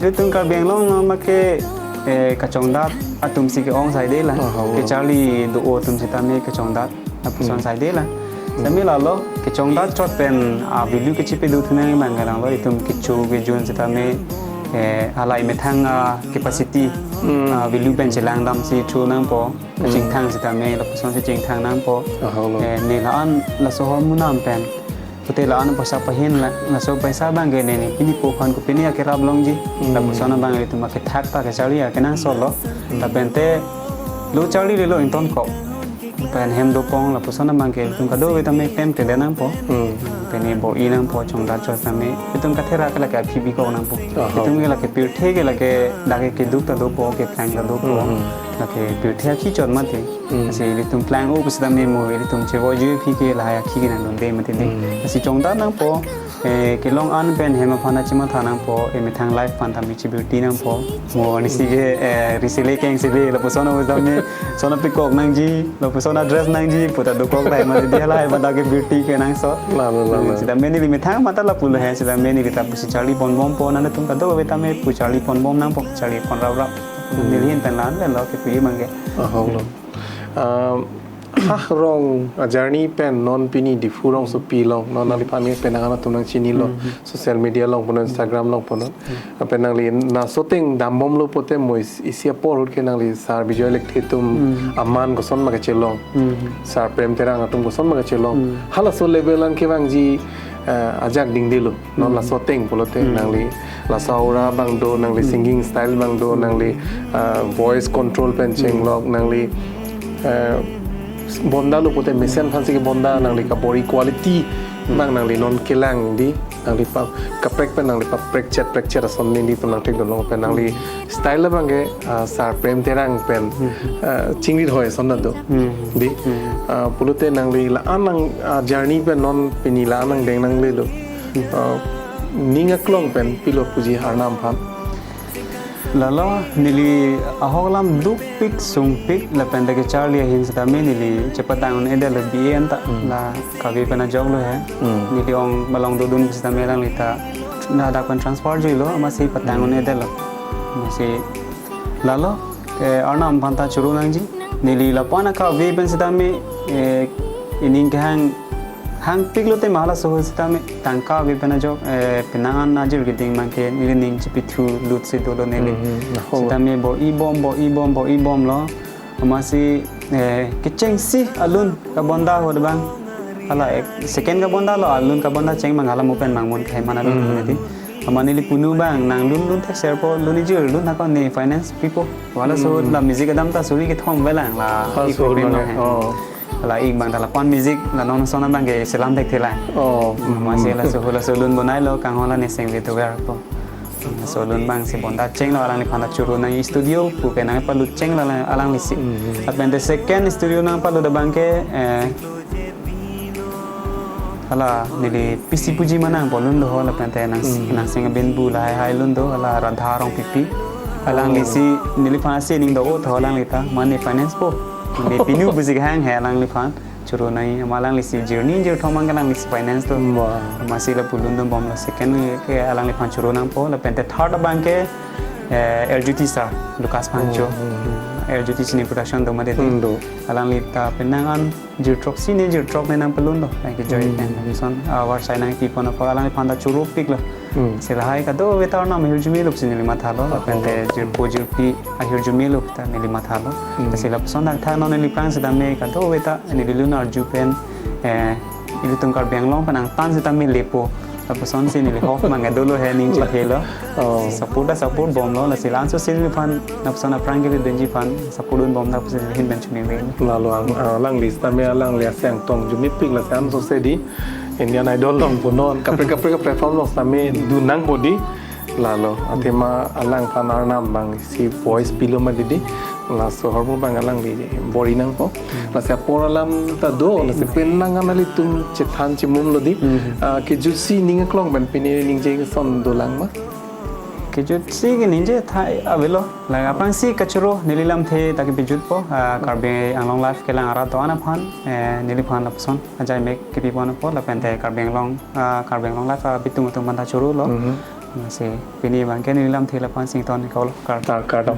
ilitum Karbi Anglong along ma ke, eh, kachongdat atum si ke-ong sai de la. Oh, oh. Kecharli do-o atum sitame kachongdat lapuson Hmm. sai de la. Hmm. Sitame lalo, kechongdat chot pen a value kechipedo thunang abang ke lalo, itum kecho kejun sitame, eh, halai methang a capacity, Hmm. a value pen chelang damsi thu nangpo, Hmm. chingthang sitame, lapuson si chingthang nangpo. Ahok lo. Eh, ne la-an laso ahormu nam pen. Pute la-an paisa pahin la, laso paisa abang ke ne, ne pini po phan ko pini akerap longji. Hmm. Lapuson abang itum akethak ta kecharli akenangsot lo. Hmm. Lapen te lo charlilelo ingtonkok. Pen hem dopong lapuson abang ke itum kadokave tame tem te de nangpo. Hmm. Pen ne bor-i nangpo chongdat chot tame. Itum katherak ke lake aphi bikok nangpo. Aha. Itum ke lake pirthe ke lake dak ke keduk ta dopo, keplang ta dopo. Hmm. Lake pirthe akhi chot mati. Hmm. Lasi ilitum plang-o pusitame mo ilitum chevoiji aphi ke lahai akhi ke nangdunde mati de. Hmm. Lasi chongdat nangpo, eh, kelong an pen hem aphan achimatha nangpo, eh, methang life aphan tame chibirti nangpo. Mo anisi ke, eh, risile keng sile, lapuson o tame, son apikok nangji, lapuson adress nangji, puta dokok lahai mati de lahai pada ke birti kenangsot. La, la, la, la. Sitame neli methang mata lapulo he, sitame neli ta pusi charli ponbompo, nangtum kadokave tame pu charli ponbom nangpo, charli pon raprap. Hmm. Neli ahin pen la-an lo kepi abang ke. Ahok lo. Um, ha rong ajarni pen non pini Diphu rongsopi along, non aliphan ke penang atum nangchinilo, Hmm. social media along punon, Instagram along punon. Hmm. Lapen nangli laso ateng dambomlo pote mo is-, isi apor ahut ke nangli Sar Bijoy Lekthe atum Hmm. aman koson ma kachelong. Hmm. Sar Prem Terang atum koson ma kachelong. Hmm. Halaso level an kevangji, eh, ajak dingdelo. Non Hmm. laso ateng pulote Hmm. nangli laso aura abang do, nangli Hmm. singing style abang do, Hmm. nangli, ah, voice control pen Hmm. chenglok, nangli, eh, bondalo pote mesen aphansi kebonda, nangli kabor-i quality Hmm. abang nangli non kelang di, nangli pa kaprek pen nangli paprek chet prek chet ason neli tum nangthekdun long pen nangli Hmm. style abang ke, ah, Sar Prem Terang pen, Hmm. ah, chingri hoi ason ta do. Hmm. Di, Hmm. ah, pulote nangli la-an nang, ah, journey pen non pini la-an nangdeng nanglelo. Hmm. Ah, ning aklong pen pilo puji Arnam aphan. Lalo neli ahok alam dukpik sungpik lapen ta kecharli ahin sitame neli chepatang un-edetlo B A anta Hmm. la kave pen ajoklo he. Hmm. Neli ong malong dodun sitame alangli ta ladak pen transfer juilo, amatsi patang Hmm. un-edetlo. Amatsi lalo, eh, Arnam aphan ta choro nangji. Neli lapu-an akave pen sitame, eh, ining kehang hangpiklo te ma halaso ahut sitame tangka ave pen ajok, eh, penang an ajir keding abang ke neli ning chipithu lut si dolo neli. Mhm, nahok. Sitame bor-i bom, bor-i bom, bor-i bomlo. Amatsi, eh, kechengsi alun kabonda ahut abang. Hala ek second kabondalo, alun kabonda cheng abang hala mo pen mangmun kehai mana alun Hmm. mati. Amat neli punu abang, nang lun lun thekserpo, lun ijir, lun hakon ne finance pipo. Halaso ahut Hmm. la music adam ta suri kethom velang la, Halaso ik ahut pen abang, ma he. Oh. La ik abang ta lapu-an music, la non ason abang ke selam thekthelang. Oh. Amatsi laso ahut laso alun bonailo, kanghon la ne seng ve toverpo. Laso alun abangsi bonda chenglo, alangliphan ta choro nang studio pu pen nangpalut chenglo alang, alanglisi. Hmm. Lapen te second studio nangpalut abang ke, eh, hala neli P C Puji ma nangpo lun do ho, lapen te nang, Hmm. Nangsing Abinbu lahai hai lun do, hala Radha Rongpipi. Alanglisi Oh. neliphan asi ning do-o tho alangli ta, mane finance po. Ne pinu pusi kehang he alangliphan. choro nangji, amat alanglisi jirni jirthom abang ke alanglisi finance do. Wah. Amatsi lapu lun dun bomlo. Second ke alangliphan choro nangpo, lapen te third abang ke, eh, Erjuti sir, Lucas Phangcho. Hmm, hmm, hmm. Erjuti Cine Production do mati. Hmm, do. Alangli ta penang an jirthroksi ne jirthrok ne nangpalun do. Thank you, Joy. Hmm. Pen lapuson, ah, award sai nangpipon apot alangliphan ta choropiklo. Hmm. Lasi lahai kadokave ta Arnam ahirjumeloksi neli mathalo, lapen te jirpo jirpi ahirjumeloksi ta neli mathalo. Hmm. Lasi lapuson dak tha non neli aphrang sitame kadokave ta neli lun arju pen, eh, ilitum Karbi Anglong pen angtan sitame lepo. Lapusonsi neli hope abang dolo, he ning chehelo. Oh. Support ta support bomlo, lasi la-anso si neliphan lapuson aphrang keledunji aphan support dunbom ta pusi neli ahin pen choningri. Lalo ang, ah, alangli sitame alangli aseng tong arjumepik, lasi la-anso si di Indian Idol along punon, kaprek kaprek platform along sitame dun nangpo di. Lalo, athema alangphan Arnam abangsi voice pilo mati di. Laso ahormu abang alangli bor-i nangpo. Hmm. Lasi apor alam ta do, lasi penang an ilitum chethan chemumlo di. Hmm. Ah, kejutsi ning aklong pen pini ningje koson dolang ma? Kejutsi ke ningje thai avelo. La aphrangsi kachoro neli lamthe ta kepajutpo, ah, Karbi Anglong Live kelang arat do-an aphan, eh, neliphan lapuson ajaimek kepipon apot, lapen te Karbi Anglong, ah, Karbi Anglong Live abitung atum aphanta chorolo. Mhm. Lasi pini abang ke neli lamthe la-ansi ington iklo, kar-, kar-, kardom.